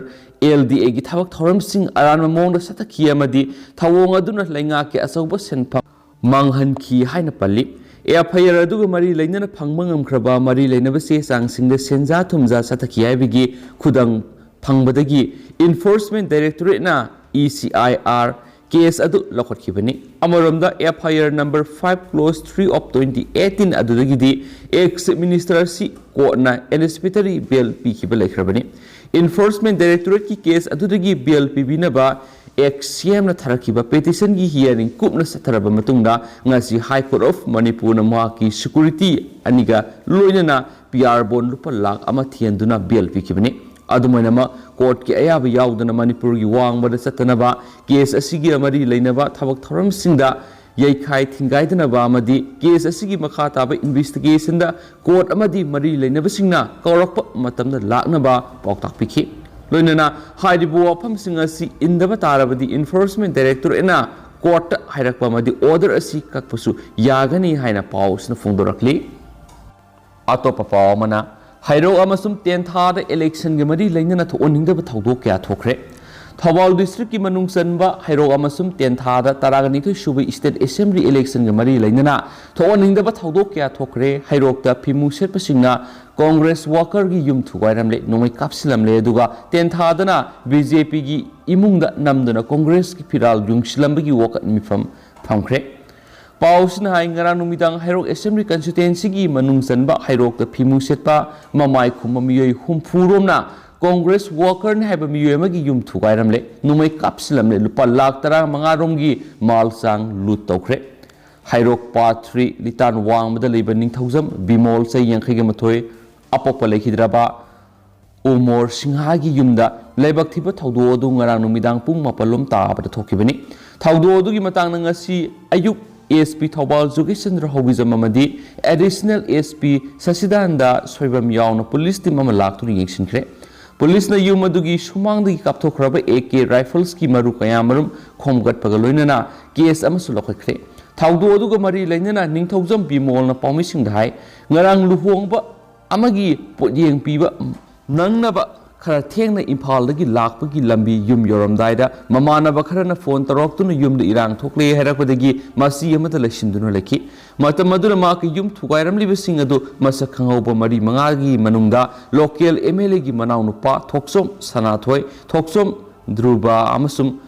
L D ꯑꯦꯒꯤ ꯊꯕꯛ ꯊꯧꯔꯝꯁꯤꯡ ꯑꯔꯥꯟꯕ ꯃꯑꯣꯡꯗ ꯆꯠꯊꯈꯤ ꯑꯃꯗꯤ ꯊꯧꯑꯣꯡ ꯑꯗꯨꯅ ꯂꯩꯉꯥꯛꯀꯤ ꯑꯆꯧꯕ ꯁꯦꯟꯐꯝ ꯃꯥꯡꯍꯟꯈꯤ ꯍꯥꯏꯅ ꯄꯜꯂꯤ꯫ ꯑꯦꯐ ꯑꯥꯏ ꯑꯥꯔ ꯑꯗꯨꯒ ꯃꯔꯤ ꯂꯩꯅꯅ ꯐꯪꯕ ꯉꯝꯈ꯭ꯔꯕ ꯃꯔꯤ ꯂꯩꯅꯕ ꯆꯦ ꯆꯥꯡꯁꯤꯡꯗ ꯁꯦꯟꯖꯥ ꯊꯨꯝꯖꯥ ꯆꯠꯊꯈꯤ ꯍꯥꯏꯕꯒꯤ ꯈꯨꯗꯝ ꯐꯪꯕꯗꯒꯤ ꯏꯟꯐꯣꯔꯁꯃꯦꯟꯠ ꯗꯥꯏꯔꯦꯛꯇꯣꯔꯦꯠꯅ E C I R case ꯑꯗꯨ ꯂꯧꯈꯠꯈꯤꯕꯅꯤ꯫ ꯑꯃꯔꯣꯝꯗ, F I R number five clause three of twenty eighteen ꯑꯗꯨꯗꯒꯤꯗꯤ ꯑꯦꯛꯁ ꯆꯤꯐ ꯃꯤꯅꯤꯁꯇꯔ ꯑꯁꯤ ꯀꯣꯔꯠꯅ ꯑꯦꯟꯇꯤꯁꯤꯄꯦꯇꯔꯤ ꯕꯦꯜ ꯄꯤꯈꯤꯕ ꯂꯩꯈ꯭ꯔꯕꯅꯤ꯫ ꯏꯟꯐꯣꯔꯁꯃꯦꯟꯠ ꯗꯥꯏꯔꯦꯛꯇꯣꯔꯦꯠꯀꯤ ꯀꯦꯁ ꯑꯗꯨꯗꯒꯤ ꯕꯦꯜ ꯄꯤꯕꯤꯅꯕ ꯑꯦꯛꯁ ꯁꯤ ꯑꯦꯝꯅ ꯊꯥꯔꯛꯈꯤꯕ ꯄꯦꯇꯤꯁꯟꯒꯤ ꯍꯤꯌꯥꯔꯤꯡ ꯀꯨꯞꯅ ꯆꯠꯊꯔꯕ ꯃꯇꯨꯡꯗ ꯉꯁꯤ ꯍꯥꯏ ꯀꯣꯔꯠ ꯑꯣꯐ ꯃꯅꯤꯄꯨꯔꯅ ꯃꯍꯥꯛꯀꯤ ꯁꯦꯀ꯭ꯌꯨꯔꯤꯇꯤ ꯑꯅꯤꯒ ꯂꯣꯏꯅꯅ ꯄꯤ ꯑꯥꯔ ꯕꯣꯟ ꯂꯨꯄꯥ ꯂꯥꯈ ꯑꯃ ꯊꯤꯍꯟꯗꯨꯅ ꯕꯦꯜ ꯄꯤꯈꯤꯕꯅꯤ꯫ ꯑꯗꯨꯃꯥꯏꯅꯃꯛ, ꯀꯣꯔꯠꯀꯤ ꯑꯌꯥꯕ ꯌꯥꯎꯗꯅ ꯃꯅꯤꯄꯨꯔꯒꯤ ꯋꯥꯡꯃꯗ ꯆꯠꯇꯅꯕ, ꯀꯦꯁ ꯑꯁꯤꯒꯤ ꯃꯔꯤ ꯂꯩꯅꯕ ꯊꯕꯛ ꯊꯧꯔꯝꯁꯤꯡꯗ ꯌꯩꯈꯥꯏ ꯊꯤꯡꯒꯥꯏꯗꯅꯕ ꯑꯃꯗꯤ ꯀꯦꯁ ꯑꯁꯤꯒꯤ ꯃꯈꯥ ꯇꯥꯕ ꯏꯟꯚꯦꯁꯇꯤꯒꯦꯁꯟꯗ ꯀꯣꯔꯠ ꯑꯃꯗꯤ ꯃꯔꯤ ꯂꯩꯅꯕꯁꯤꯡꯅ ꯀꯧꯔꯛꯄ ꯃꯇꯝꯗ ꯂꯥꯛꯅꯕ ꯄꯥꯎꯇꯥꯛ ꯄꯤꯈꯤ꯫ ꯂꯣꯏꯅꯅ ꯍꯥꯏꯔꯤꯕ ꯋꯥꯐꯝꯁꯤꯡ ꯑꯁꯤ ꯏꯟꯗꯕ ꯇꯥꯔꯕꯗꯤ Enforcement Directorateꯅ courtꯇ ꯍꯥꯏꯔꯛꯄ ꯑꯃꯗꯤ order ꯑꯁꯤ ꯀꯛꯄꯁꯨ ꯌꯥꯒꯅꯤ ꯍꯥꯏꯅ ꯄꯥꯎ ꯑꯁꯤꯅ ꯐꯣꯡꯗꯣꯔꯛꯂꯤ꯫ ꯑꯇꯣꯞꯄ ꯄꯥꯎ ꯑꯃꯅ, ꯍꯩꯔꯣꯛ ꯑꯃꯁꯨꯡ ꯇꯦꯟꯊꯥꯗ electionꯒ ꯃꯔꯤ ꯂꯩꯅꯅ ꯊꯣꯛꯍꯟꯅꯤꯡꯗꯕ ꯊꯧꯗꯣꯛ ꯀꯌꯥ ꯊꯣꯛꯈ꯭ꯔꯦ꯫ ꯊꯧꯕꯥꯜ districtꯀꯤ ꯃꯅꯨꯡ ꯆꯟꯕ ꯍꯩꯔꯣꯛ ꯑꯃꯁꯨꯡ ꯇꯦꯟꯊꯥꯗ ꯇꯔꯥꯅꯤꯊꯣꯏ ꯁꯨꯕ State Assembly electionꯒ ꯃꯔꯤ ꯂꯩꯅꯅ ꯊꯣꯛꯍꯟꯅꯤꯡꯗꯕ ꯊꯧꯗꯣꯛ ꯀꯌꯥ ꯊꯣꯛꯈ꯭ꯔꯦ꯫ ꯍꯩꯔꯣꯛꯇ ꯐꯤꯃꯨ ꯁꯦꯠꯄꯁꯤꯡꯅ Congress workerꯒꯤ ꯌꯨꯝ ꯊꯨꯒꯥꯏꯔꯝꯂꯦ, ꯅꯣꯡꯃꯩ ꯀꯥꯞꯁꯤꯜꯂꯝꯂꯦ, ꯑꯗꯨꯒ ꯇꯦꯟꯊꯥꯗꯅ BJPꯒꯤ ꯏꯃꯨꯡꯗ ꯅꯝꯗꯨꯅ Congressꯀꯤ ꯐꯤꯔꯥꯜ ꯌꯨꯡꯁꯤꯜꯂꯝꯕꯒꯤ ꯋꯥꯀꯠ ꯃꯤꯐꯝ ꯐꯝꯈ꯭ꯔꯦ꯫ ꯄꯥꯎꯁꯤꯅ ꯍꯥꯏ, ꯉꯔꯥꯡ ꯅꯨꯃꯤꯗꯥꯡ ꯍꯩꯔꯣꯛ Assembly constituencyꯒꯤ ꯃꯅꯨꯡ ꯆꯟꯕ ꯍꯩꯔꯣꯛꯇ ꯐꯤꯃꯨ ꯁꯦꯠꯄ ꯃꯃꯥꯏ ꯈꯨꯝꯕ ꯃꯤꯑꯣꯏ ꯍꯨꯝꯐꯨ ꯔꯣꯝꯅ Congress workerꯅꯤ ꯍꯥꯏꯕ ꯃꯤꯑꯣꯏ ꯑꯃꯒꯤ ꯌꯨꯝ ꯊꯨꯒꯥꯏꯔꯝꯂꯦ, ꯅꯣꯡꯃꯩ ꯀꯥꯞꯁꯤꯜꯂꯝꯂꯦ, ꯂꯨꯄꯥ ꯂꯥꯈ ꯇꯔꯥꯃꯉꯥ ꯔꯣꯝꯒꯤ ꯃꯥꯜ ꯆꯥꯡ loot ꯇꯧꯈ꯭ꯔꯦ꯫ ꯍꯩꯔꯣꯛ Part three ꯂꯤꯇꯥꯟ ꯋꯥꯡꯃꯗ ꯂꯩꯕ ꯅꯤꯡꯊꯧꯖꯝ ꯕꯤꯃꯣꯜ, ꯆꯍꯤ ꯌꯥꯡꯈꯩꯒ ꯃꯥꯊꯣꯏ, ꯑꯄꯣꯛꯄ ꯂꯩꯈꯤꯗ꯭ꯔꯕ ꯎꯃꯣꯔ ꯁꯤꯡꯍꯥꯒꯤ ꯌꯨꯝꯗ ꯂꯥꯏꯕꯛ ꯊꯤꯕ ꯊꯧꯗꯣꯛ ꯑꯗꯨ ꯉꯔꯥꯡ ꯅꯨꯃꯤꯗꯥꯡ ꯄꯨꯡ ꯃꯥꯄꯜ ꯂꯣꯝ ꯇꯥꯕꯗ ꯊꯣꯛꯈꯤꯕꯅꯤ꯫ ꯊꯧꯗꯣꯛ ꯑꯗꯨꯒꯤ ꯃꯇꯥꯡꯗ ꯉꯁꯤ ꯑꯌꯨꯛ SP ꯊꯧꯕꯥꯜ ꯖꯣꯒꯦꯁꯆꯟꯗ꯭ꯔ ꯍꯧꯕꯤꯖꯝ ꯑꯃꯗꯤ Additional SP ꯁꯁꯤꯗꯥꯅꯟꯗ ꯁꯣꯏꯕꯝ ꯌꯥꯎꯅ police team ꯑꯃ ꯂꯥꯛꯇꯨꯅ ꯌꯦꯡꯁꯤꯟꯈ꯭ꯔꯦ꯫ Policeꯅ ꯌꯨꯝ ꯑꯗꯨꯒꯤ ꯁꯨꯃꯥꯡꯗꯒꯤ ꯀꯥꯞꯊꯣꯛꯈ꯭ꯔꯕ AK riflesꯀꯤ ꯃꯔꯨ ꯀꯌꯥ ꯃꯔꯨꯝ ꯈꯣꯝꯒꯠꯄꯒ ꯂꯣꯏꯅꯅ case ꯑꯃꯁꯨ ꯂꯧꯈꯠꯈ꯭ꯔꯦ꯫ ꯊꯧꯗꯣꯛ ꯑꯗꯨꯒ ꯃꯔꯤ ꯂꯩꯅꯅ ꯅꯤꯡꯊꯧꯖꯝ ꯕꯤꯃꯣꯜꯅ ꯄꯥꯎꯃꯤꯁꯤꯡꯗ ꯍꯥꯏ, ꯉꯔꯥꯡ ꯂꯨꯍꯣꯡꯕ ꯑꯃꯒꯤ ꯄꯣꯠꯌꯦꯡ ꯄꯤꯕ ꯅꯪꯅꯕ ꯈꯔ ꯊꯦꯡꯅ ꯏꯝꯐꯥꯜꯗꯒꯤ ꯂꯥꯛꯄꯒꯤ ꯂꯝꯕꯤ ꯌꯨꯝ ꯌꯧꯔꯝꯗꯥꯏꯗ ꯃꯃꯥꯟꯅꯕ ꯈꯔꯅ phone ꯇꯧꯔꯛꯇꯨꯅ ꯌꯨꯝꯗ ꯏꯔꯥꯡ ꯊꯣꯛꯂꯦ ꯍꯥꯏꯔꯛꯄꯗꯒꯤ ꯃꯆꯤ ꯑꯃꯗ ꯂꯩꯁꯤꯟꯗꯨꯅ ꯂꯩꯈꯤ꯫ ꯃꯇꯝ ꯑꯗꯨꯗ ꯃꯍꯥꯛꯀꯤ ꯌꯨꯝ ꯊꯨꯒꯥꯏꯔꯝꯂꯤꯕꯁꯤꯡ ꯑꯗꯨ ꯃꯁꯛ ꯈꯪꯍꯧꯕ ꯃꯔꯤ ꯃꯉꯥꯒꯤ ꯃꯅꯨꯡꯗ local MLAꯒꯤ ꯃꯅꯥꯎꯅꯨꯄꯥ ꯊꯣꯛꯆꯣꯝ ꯁꯅꯥꯊꯣꯏ, ꯊꯣꯛꯆꯣꯝ ꯙ꯭ꯔꯨꯕ ꯑꯃꯁꯨꯡ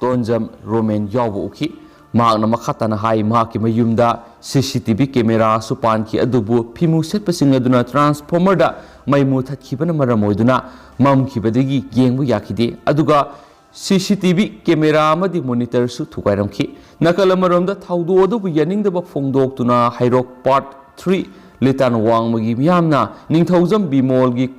ꯇꯣꯟꯖꯝ ꯔꯣꯃꯦꯟ ꯌꯥꯎꯕ ꯎꯈꯤ꯫ ꯃꯍꯥꯛꯅ ꯃꯈꯥ ꯇꯥꯅ ꯍꯥꯏ, ꯃꯍꯥꯛꯀꯤ ꯃꯌꯨꯝꯗ CCTV cameraꯁꯨ ꯄꯥꯟꯈꯤ, ꯑꯗꯨꯕꯨ ꯐꯤꯃꯨ ꯁꯦꯠꯄꯁꯤꯡ ꯑꯗꯨꯅ transformerꯗ ꯃꯩ ꯃꯨꯊꯠꯈꯤꯕꯅ ꯃꯔꯝ ꯑꯣꯏꯗꯨꯅ ꯃꯝꯈꯤꯕꯗꯒꯤ ꯌꯦꯡꯕ ꯌꯥꯈꯤꯗꯦ꯫ ꯑꯗꯨꯒ CCTV camera ꯑꯃꯗꯤ monitorꯁꯨ ꯊꯨꯒꯥꯏꯔꯝꯈꯤ꯫ ꯅꯥꯀꯜ ꯑꯃꯔꯣꯝꯗ ꯊꯧꯗꯣꯛ ꯑꯗꯨꯕꯨ ꯌꯥꯅꯤꯡꯗꯕ ꯐꯣꯡꯗꯣꯛꯇꯨꯅ ꯍꯩꯔꯣꯛ Part three ꯂꯤꯇꯥꯟ ꯋꯥꯡꯃꯒꯤ ꯃꯤꯌꯥꯝꯅ ꯅꯤꯡꯊꯧꯖꯝ ꯕꯤꯃꯣꯜꯒꯤ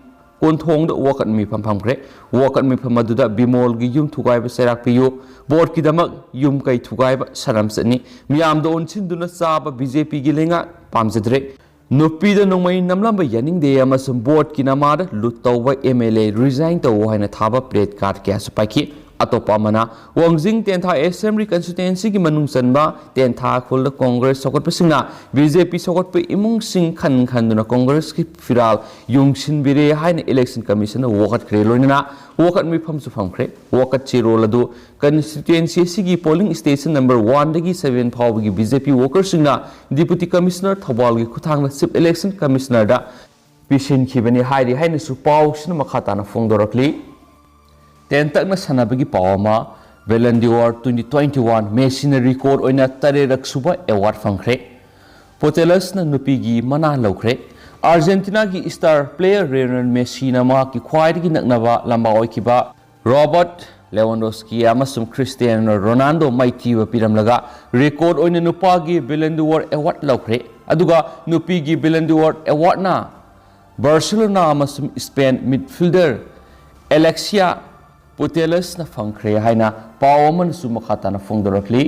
ꯀꯣꯟꯊꯣꯡꯗ ꯋꯥꯀꯠ ꯃꯤꯐꯝ ꯐꯝꯈ꯭ꯔꯦ꯫ ꯋꯥꯀꯠ ꯃꯤꯐꯝ ꯑꯗꯨꯗ ꯕꯤꯃꯣꯜꯒꯤ ꯌꯨꯝ ꯊꯨꯒꯥꯏꯕ ꯆꯩꯔꯥꯛ ꯄꯤꯌꯨ, voteꯀꯤꯗꯃꯛ ꯌꯨꯝ ꯀꯩ ꯊꯨꯒꯥꯏꯕ ꯁꯔꯝꯆꯠꯅꯤ, ꯃꯤꯌꯥꯝꯗ ꯑꯣꯟꯁꯤꯟꯗꯨꯅ ꯆꯥꯕ BJPꯒꯤ ꯂꯩꯉꯥꯛ ꯄꯥꯝꯖꯗ꯭ꯔꯦ꯫ ꯅꯨꯄꯤꯗ ꯅꯣꯡꯃꯩ ꯅꯝꯂꯝꯕ ꯌꯥꯅꯤꯡꯗꯦ ꯑꯃꯁꯨꯡ ꯚꯣꯠꯀꯤ ꯅꯃꯥꯗ ꯂꯨꯠ ꯇꯧꯕ ꯑꯦꯝ ꯑꯦꯜ ꯑꯦ ꯔꯤꯖꯥꯏꯟ ꯇꯧ ꯍꯥꯏꯅ ꯊꯥꯕ ꯄ꯭ꯂꯦ ꯀꯥꯔꯗ ꯀꯌꯥꯁꯨ ꯄꯥꯏꯈꯤ꯫ ꯑꯇꯣꯞꯄ ꯑꯃꯅ ꯋꯥꯡꯖꯤꯡ ꯇꯦꯟꯊꯥ ꯑꯦꯁꯦꯝꯕ꯭ꯂꯤ ꯀꯟꯁꯇꯤꯇ꯭ꯋꯦꯟꯁꯤꯒꯤ ꯃꯅꯨꯡ ꯆꯟꯕ ꯇꯦꯟꯊꯥ ꯈꯨꯜꯗ ꯀꯣꯡꯒ꯭ꯔꯦꯁ ꯁꯧꯒꯠꯄꯁꯤꯡꯅ ꯕꯤ ꯖꯦ ꯄꯤ ꯁꯧꯒꯠꯄ ꯏꯃꯨꯡꯁꯤꯡ ꯈꯟ ꯈꯟꯗꯨꯅ ꯀꯣꯡꯒ꯭ꯔꯦꯁꯀꯤ ꯐꯤꯔꯥꯜ ꯌꯨꯡꯁꯤꯟꯕꯤꯔꯦ ꯍꯥꯏꯅ ꯏꯂꯦꯛꯁꯟ ꯀꯃꯤꯁꯟꯅ ꯋꯥꯀꯠꯈ꯭ꯔꯦ꯫ ꯂꯣꯏꯅꯅ ꯋꯥꯀꯠ ꯃꯤꯐꯝꯁꯨ ꯐꯝꯈ꯭ꯔꯦ꯫ ꯋꯥꯀꯠ ꯆꯦꯔꯣꯜ ꯑꯗꯨ ꯀꯟꯁꯇꯤꯇ꯭ꯋꯦꯟꯁꯤ ꯑꯁꯤꯒꯤ ꯄꯣꯂꯤꯡ ꯁ꯭ꯇꯦꯁꯟ ꯅꯝꯕꯔ ꯋꯥꯟꯗꯒꯤ ꯁꯚꯦꯟ ꯐꯥꯎꯕꯒꯤ ꯕꯤ ꯖꯦ ꯄꯤ ꯋꯥꯀꯔꯁꯤꯡꯅ ꯗꯤꯄꯨꯇꯤ ꯀꯃꯤꯁꯅꯔ ꯊꯧꯕꯥꯜꯒꯤ ꯈꯨꯠꯊꯥꯡꯗ ꯆꯤꯐ ꯏꯂꯦꯛꯁꯟ ꯀꯃꯤꯁꯅꯔꯗ ꯄꯤꯁꯤꯟꯈꯤꯕꯅꯤ ꯍꯥꯏꯔꯤ ꯍꯥꯏꯅꯁꯨ ꯄꯥꯎꯁꯤꯅ ꯃꯈꯥ ꯇꯥꯅ ꯐꯣꯡꯗꯣꯔꯛꯂꯤ꯫ ꯇꯦꯟꯇꯛꯅ ꯁꯥꯟꯅꯕꯒꯤ ꯄꯥꯎ ꯑꯃ, ꯕꯦꯂꯟꯗꯤꯑꯣꯔ ꯇ꯭ꯋꯦꯟꯇꯤ ꯇ꯭ꯋꯦꯟꯇꯤ ꯋꯥꯟ ꯃꯦꯁꯤꯅ ꯔꯦꯀꯣꯔꯗ ꯑꯣꯏꯅ ꯇꯔꯦꯠꯔꯛ ꯁꯨꯕ ꯑꯦꯋꯥꯔꯗ ꯐꯪꯈ꯭ꯔꯦ꯫ ꯄꯣꯇꯦꯂꯁꯅ ꯅꯨꯄꯤꯒꯤ ꯃꯅꯥ ꯂꯧꯈ꯭ꯔꯦ꯫ ꯑꯥꯔꯖꯦꯟꯇꯤꯅꯥꯒꯤ ꯁ꯭ꯇꯥꯔ ꯄ꯭ꯂꯦꯌꯔ ꯂꯤꯑꯣꯅꯦꯜ ꯃꯦꯁꯤꯅ ꯃꯍꯥꯛꯀꯤ ꯈ꯭ꯋꯥꯏꯗꯒꯤ ꯅꯛꯅꯕ ꯂꯝꯕꯥ ꯑꯣꯏꯈꯤꯕ ꯔꯣꯕꯔꯠ ꯂꯦꯋꯥꯟꯗꯣꯁꯀꯤ ꯑꯃꯁꯨꯡ ꯈ꯭ꯔꯤꯁꯇꯤꯌꯥꯅꯣ ꯔꯣꯅꯥꯜꯗꯣ ꯃꯥꯏꯊꯤꯕ ꯄꯤꯔꯝꯂꯒ ꯔꯦꯀꯣꯔꯗ ꯑꯣꯏꯅ ꯅꯨꯄꯥꯒꯤ ꯕꯦꯂꯟꯗꯤꯑꯣꯔ ꯑꯦꯋꯥꯔꯗ ꯂꯧꯈ꯭ꯔꯦ꯫ ꯑꯗꯨꯒ ꯅꯨꯄꯤꯒꯤ ꯕꯦꯂꯟꯗꯤꯑꯣꯔ ꯑꯦꯋꯥꯔꯗꯅ ꯕꯥꯔꯁꯦꯂꯣꯅꯥ ꯑꯃꯁꯨꯡ ꯁ꯭ꯄꯦꯟ ꯃꯤꯗꯐꯤꯜꯗꯔ ꯑꯦꯂꯦꯛꯁꯤꯌꯥ ꯄꯨꯇꯦꯂꯁꯅ ꯐꯪꯈ꯭ꯔꯦ ꯍꯥꯏꯅ ꯄꯥꯎ ꯑꯃꯅꯁꯨ ꯃꯈꯥ ꯇꯥꯅ ꯐꯣꯡꯗꯣꯔꯛꯂꯤ꯫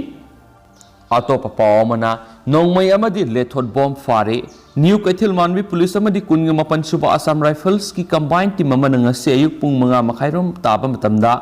ꯑꯇꯣꯞꯄ ꯄꯥꯎ ꯑꯃꯅ, ꯅꯣꯡꯃꯩ ꯑꯃꯗꯤ ꯂꯦꯊꯣꯠ ꯕꯣꯝ ꯐꯥꯔꯦ꯫ ꯅ꯭ꯌꯨ ꯀꯩꯊꯦꯜ ꯃꯥꯟꯕꯤ ꯄꯨꯂꯤꯁ ꯑꯃꯗꯤ ꯀꯨꯟꯒ ꯃꯥꯄꯟ ꯁꯨꯕ ꯑꯁꯥꯝ ꯔꯥꯏꯐꯜꯁꯀꯤ ꯀꯝꯕꯥꯏꯟ ꯇꯤꯝ ꯑꯃꯅ ꯉꯁꯤ ꯑꯌꯨꯛ ꯄꯨꯡ ꯃꯉꯥ ꯃꯈꯥꯏꯔꯣꯝ ꯇꯥꯕ ꯃꯇꯝꯗ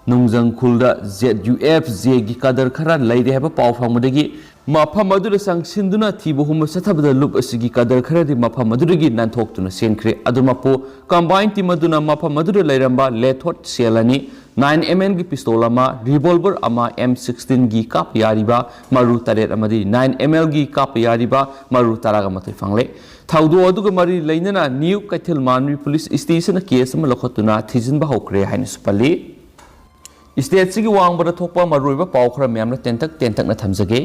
ꯅꯨꯡꯖꯪ ꯈꯨꯜꯗ ꯖꯦꯠ ꯌꯨ ꯑꯦꯐ ꯖꯦꯒꯤ ꯀꯗꯔ ꯈꯔ ꯂꯩꯔꯦ ꯍꯥꯏꯕ ꯄꯥꯎ ꯐꯪꯕꯗꯒꯤ ꯃꯐꯝ ꯑꯗꯨꯗ ꯆꯪꯁꯤꯟꯗꯨꯅ ꯊꯤꯕ ꯍꯨꯝꯕ ꯆꯠꯊꯕꯗ ꯂꯨꯞ ꯑꯁꯤꯒꯤ ꯀꯗꯔ ꯈꯔꯗꯤ ꯃꯐꯝ ꯑꯗꯨꯗꯒꯤ ꯅꯥꯟꯊꯣꯛꯇꯨꯅ ꯆꯦꯟꯈ꯭ꯔꯦ꯫ ꯑꯗꯨꯃꯛꯄꯨ ꯀꯝꯕꯥꯏꯟ ꯇꯤꯝ ꯑꯗꯨꯅ ꯃꯐꯝ ꯑꯗꯨꯗ ꯂꯩꯔꯝꯕ ꯂꯦꯊꯣꯠ ꯁꯦꯜ ꯑꯅꯤ, ꯅꯥꯏꯟ ꯑꯦꯝ ꯑꯦꯜꯒꯤ ꯄꯤꯁꯇꯣꯜ ꯑꯃ, ꯔꯤꯚꯣꯜꯚꯔ ꯑꯃ, ꯑꯦꯝ ꯁꯤꯛꯁꯇꯤꯟꯒꯤ ꯀꯥꯞꯄ ꯌꯥꯔꯤꯕ ꯃꯔꯨ ꯇꯔꯦꯠ ꯑꯃꯗꯤ ꯅꯥꯏꯟ ꯑꯦꯝ ꯑꯦꯜꯒꯤ ꯀꯥꯞꯄ ꯌꯥꯔꯤꯕ ꯃꯔꯨ ꯇꯔꯥꯒ ꯃꯥꯊꯣꯏ ꯐꯪꯂꯦ꯫ ꯊꯧꯗꯣꯛ ꯑꯗꯨꯒ ꯃꯔꯤ ꯂꯩꯅꯅ ꯅ꯭ꯌꯨ ꯀꯩꯊꯦꯜ ꯃꯥꯟꯕꯤ ꯄꯨꯂꯤꯁ ꯁ꯭ꯇꯦꯁꯟꯅ ꯀꯦꯁ ꯑꯃ ꯂꯧꯈꯠꯇꯨꯅ ꯊꯤꯖꯤꯟꯕ ꯍꯧꯈ꯭ꯔꯦ ꯍꯥꯏꯅꯁꯨ ꯄꯜꯂꯤ꯫ ꯁ꯭ꯇꯦꯠꯁꯤꯒꯤ ꯋꯥꯡꯃꯗ ꯊꯣꯛꯄ ꯃꯔꯨꯑꯣꯏꯕ ꯄꯥꯎ ꯈꯔ ꯃꯌꯥꯝꯅ ꯇꯦꯟꯇꯛ ꯇꯦꯟꯇꯛꯅ ꯊꯝꯖꯒꯦ꯫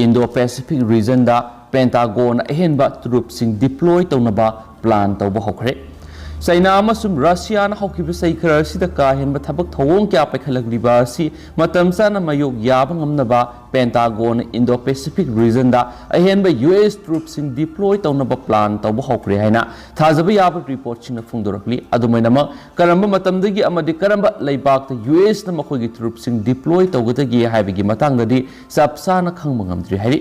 ꯏꯟꯗꯣ ꯄꯦꯁꯤꯐꯤꯛ ꯔꯤꯖꯟꯗ ꯄꯦꯟꯇꯥꯒꯣꯟꯅ ꯑꯍꯦꯟꯕ ꯇ꯭ꯔꯨꯞꯁꯤꯡ ꯗꯤꯄ꯭ꯂꯣꯏ ꯇꯧꯅꯕ ꯄ꯭ꯂꯥꯟ ꯇꯧꯕ ꯍꯧꯈ꯭ꯔꯦ꯫ ꯆꯩꯅꯥ ꯑꯃꯁꯨꯡ ꯔꯁꯤꯌꯥꯅ ꯍꯧꯈꯤꯕ ꯆꯍꯤ ꯈꯔ ꯑꯁꯤꯗ ꯀꯥ ꯍꯦꯟꯕ ꯊꯕꯛ ꯊꯧꯑꯣꯡ ꯀꯌꯥ ꯄꯥꯏꯈꯠꯂꯛꯂꯤꯕ ꯑꯁꯤ ꯃꯇꯝ ꯆꯥꯅ ꯃꯥꯌꯣꯛ ꯌꯥꯕ ꯉꯝꯅꯕ ꯄꯦꯟꯇꯥꯒꯣꯟꯅ ꯏꯟꯗꯣ ꯄꯦꯁꯤꯐꯤꯛ ꯔꯤꯖꯟꯗ ꯑꯍꯦꯟꯕ ꯌꯨ ꯑꯦꯁ ꯇ꯭ꯔꯨꯞꯁꯤꯡ ꯗꯤꯄ꯭ꯂꯣꯏ ꯇꯧꯅꯕ ꯄ꯭ꯂꯥꯟ ꯇꯧꯕ ꯍꯧꯈ꯭ꯔꯦ ꯍꯥꯏꯅ ꯊꯥꯖꯕ ꯌꯥꯕ ꯔꯤꯄꯣꯔꯠꯁꯤꯡꯅ ꯐꯣꯡꯗꯣꯔꯛꯂꯤ꯫ ꯑꯗꯨꯃꯥꯏꯅꯃꯛ ꯀꯔꯝꯕ ꯃꯇꯝꯗꯒꯤ ꯑꯃꯗꯤ ꯀꯔꯝꯕ ꯂꯩꯕꯥꯛꯇ ꯌꯨ ꯑꯦꯁꯅ ꯃꯈꯣꯏꯒꯤ ꯇ꯭ꯔꯨꯞꯁꯤꯡ ꯗꯤꯄ꯭ꯂꯣꯏ ꯇꯧꯒꯗꯒꯦ ꯍꯥꯏꯕꯒꯤ ꯃꯇꯥꯡꯗꯗꯤ ꯆꯞ ꯆꯥꯅ ꯈꯪꯕ ꯉꯝꯗ꯭ꯔꯤ ꯍꯥꯏꯔꯤ꯫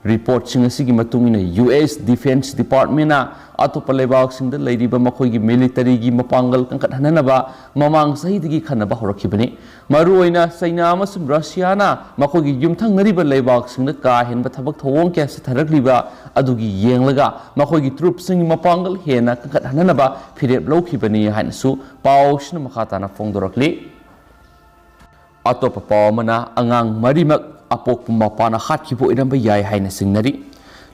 ꯔꯤꯄꯣꯔꯠꯁꯤꯡ ꯑꯁꯤꯒꯤ ꯃꯇꯨꯡ ꯏꯟꯅ, ꯌꯨ ꯑꯦꯁ Defense Departmentꯅ ꯑꯇꯣꯞꯄ ꯂꯩꯕꯥꯛꯁꯤꯡꯗ ꯂꯩꯔꯤꯕ ꯃꯈꯣꯏꯒꯤ ꯃꯤꯂꯤꯇꯔꯤꯒꯤ ꯃꯄꯥꯡꯒꯜ ꯀꯟꯈꯠꯍꯟꯅꯅꯕ ꯃꯃꯥꯡ ꯆꯍꯤꯗꯒꯤ ꯈꯟꯅꯕ ꯍꯧꯔꯛꯈꯤꯕꯅꯤ꯫ ꯃꯔꯨꯑꯣꯏꯅ ꯆꯩꯅꯥ ꯑꯃꯁꯨꯡ ꯔꯁꯤꯌꯥꯅ ꯃꯈꯣꯏꯒꯤ ꯌꯨꯝꯊꯪꯅꯔꯤꯕ ꯂꯩꯕꯥꯛꯁꯤꯡꯗ ꯀꯥ ꯍꯦꯟꯕ ꯊꯕꯛ ꯊꯧꯑꯣꯡ ꯀꯌꯥ ꯆꯠꯊꯔꯛꯂꯤꯕ ꯑꯗꯨꯒꯤ ꯌꯦꯡꯂꯒ, ꯃꯈꯣꯏꯒꯤ ꯇ꯭ꯔꯨꯞꯁꯤꯡꯒꯤ ꯃꯄꯥꯡꯒꯜ ꯍꯦꯟꯅ ꯀꯟꯈꯠꯍꯟꯅꯅꯕ ꯐꯤꯔꯦꯞ ꯂꯧꯈꯤꯕꯅꯤ ꯍꯥꯏꯅꯁꯨ ꯄꯥꯎꯁꯤꯅ ꯃꯈꯥ ꯇꯥꯅ ꯐꯣꯡꯗꯣꯔꯛꯂꯤ꯫ ꯑꯇꯣꯞꯄ ꯄꯥꯎ ꯑꯃꯅ, ꯑꯉꯥꯡ ꯃꯔꯤꯃꯛ ꯑꯄꯣꯛꯄ ꯃꯄꯥꯅ ꯍꯥꯠꯈꯤꯕ ꯑꯣꯏꯔꯝꯕ ꯌꯥꯏ ꯍꯥꯏꯅ ꯆꯤꯡꯅꯔꯤ꯫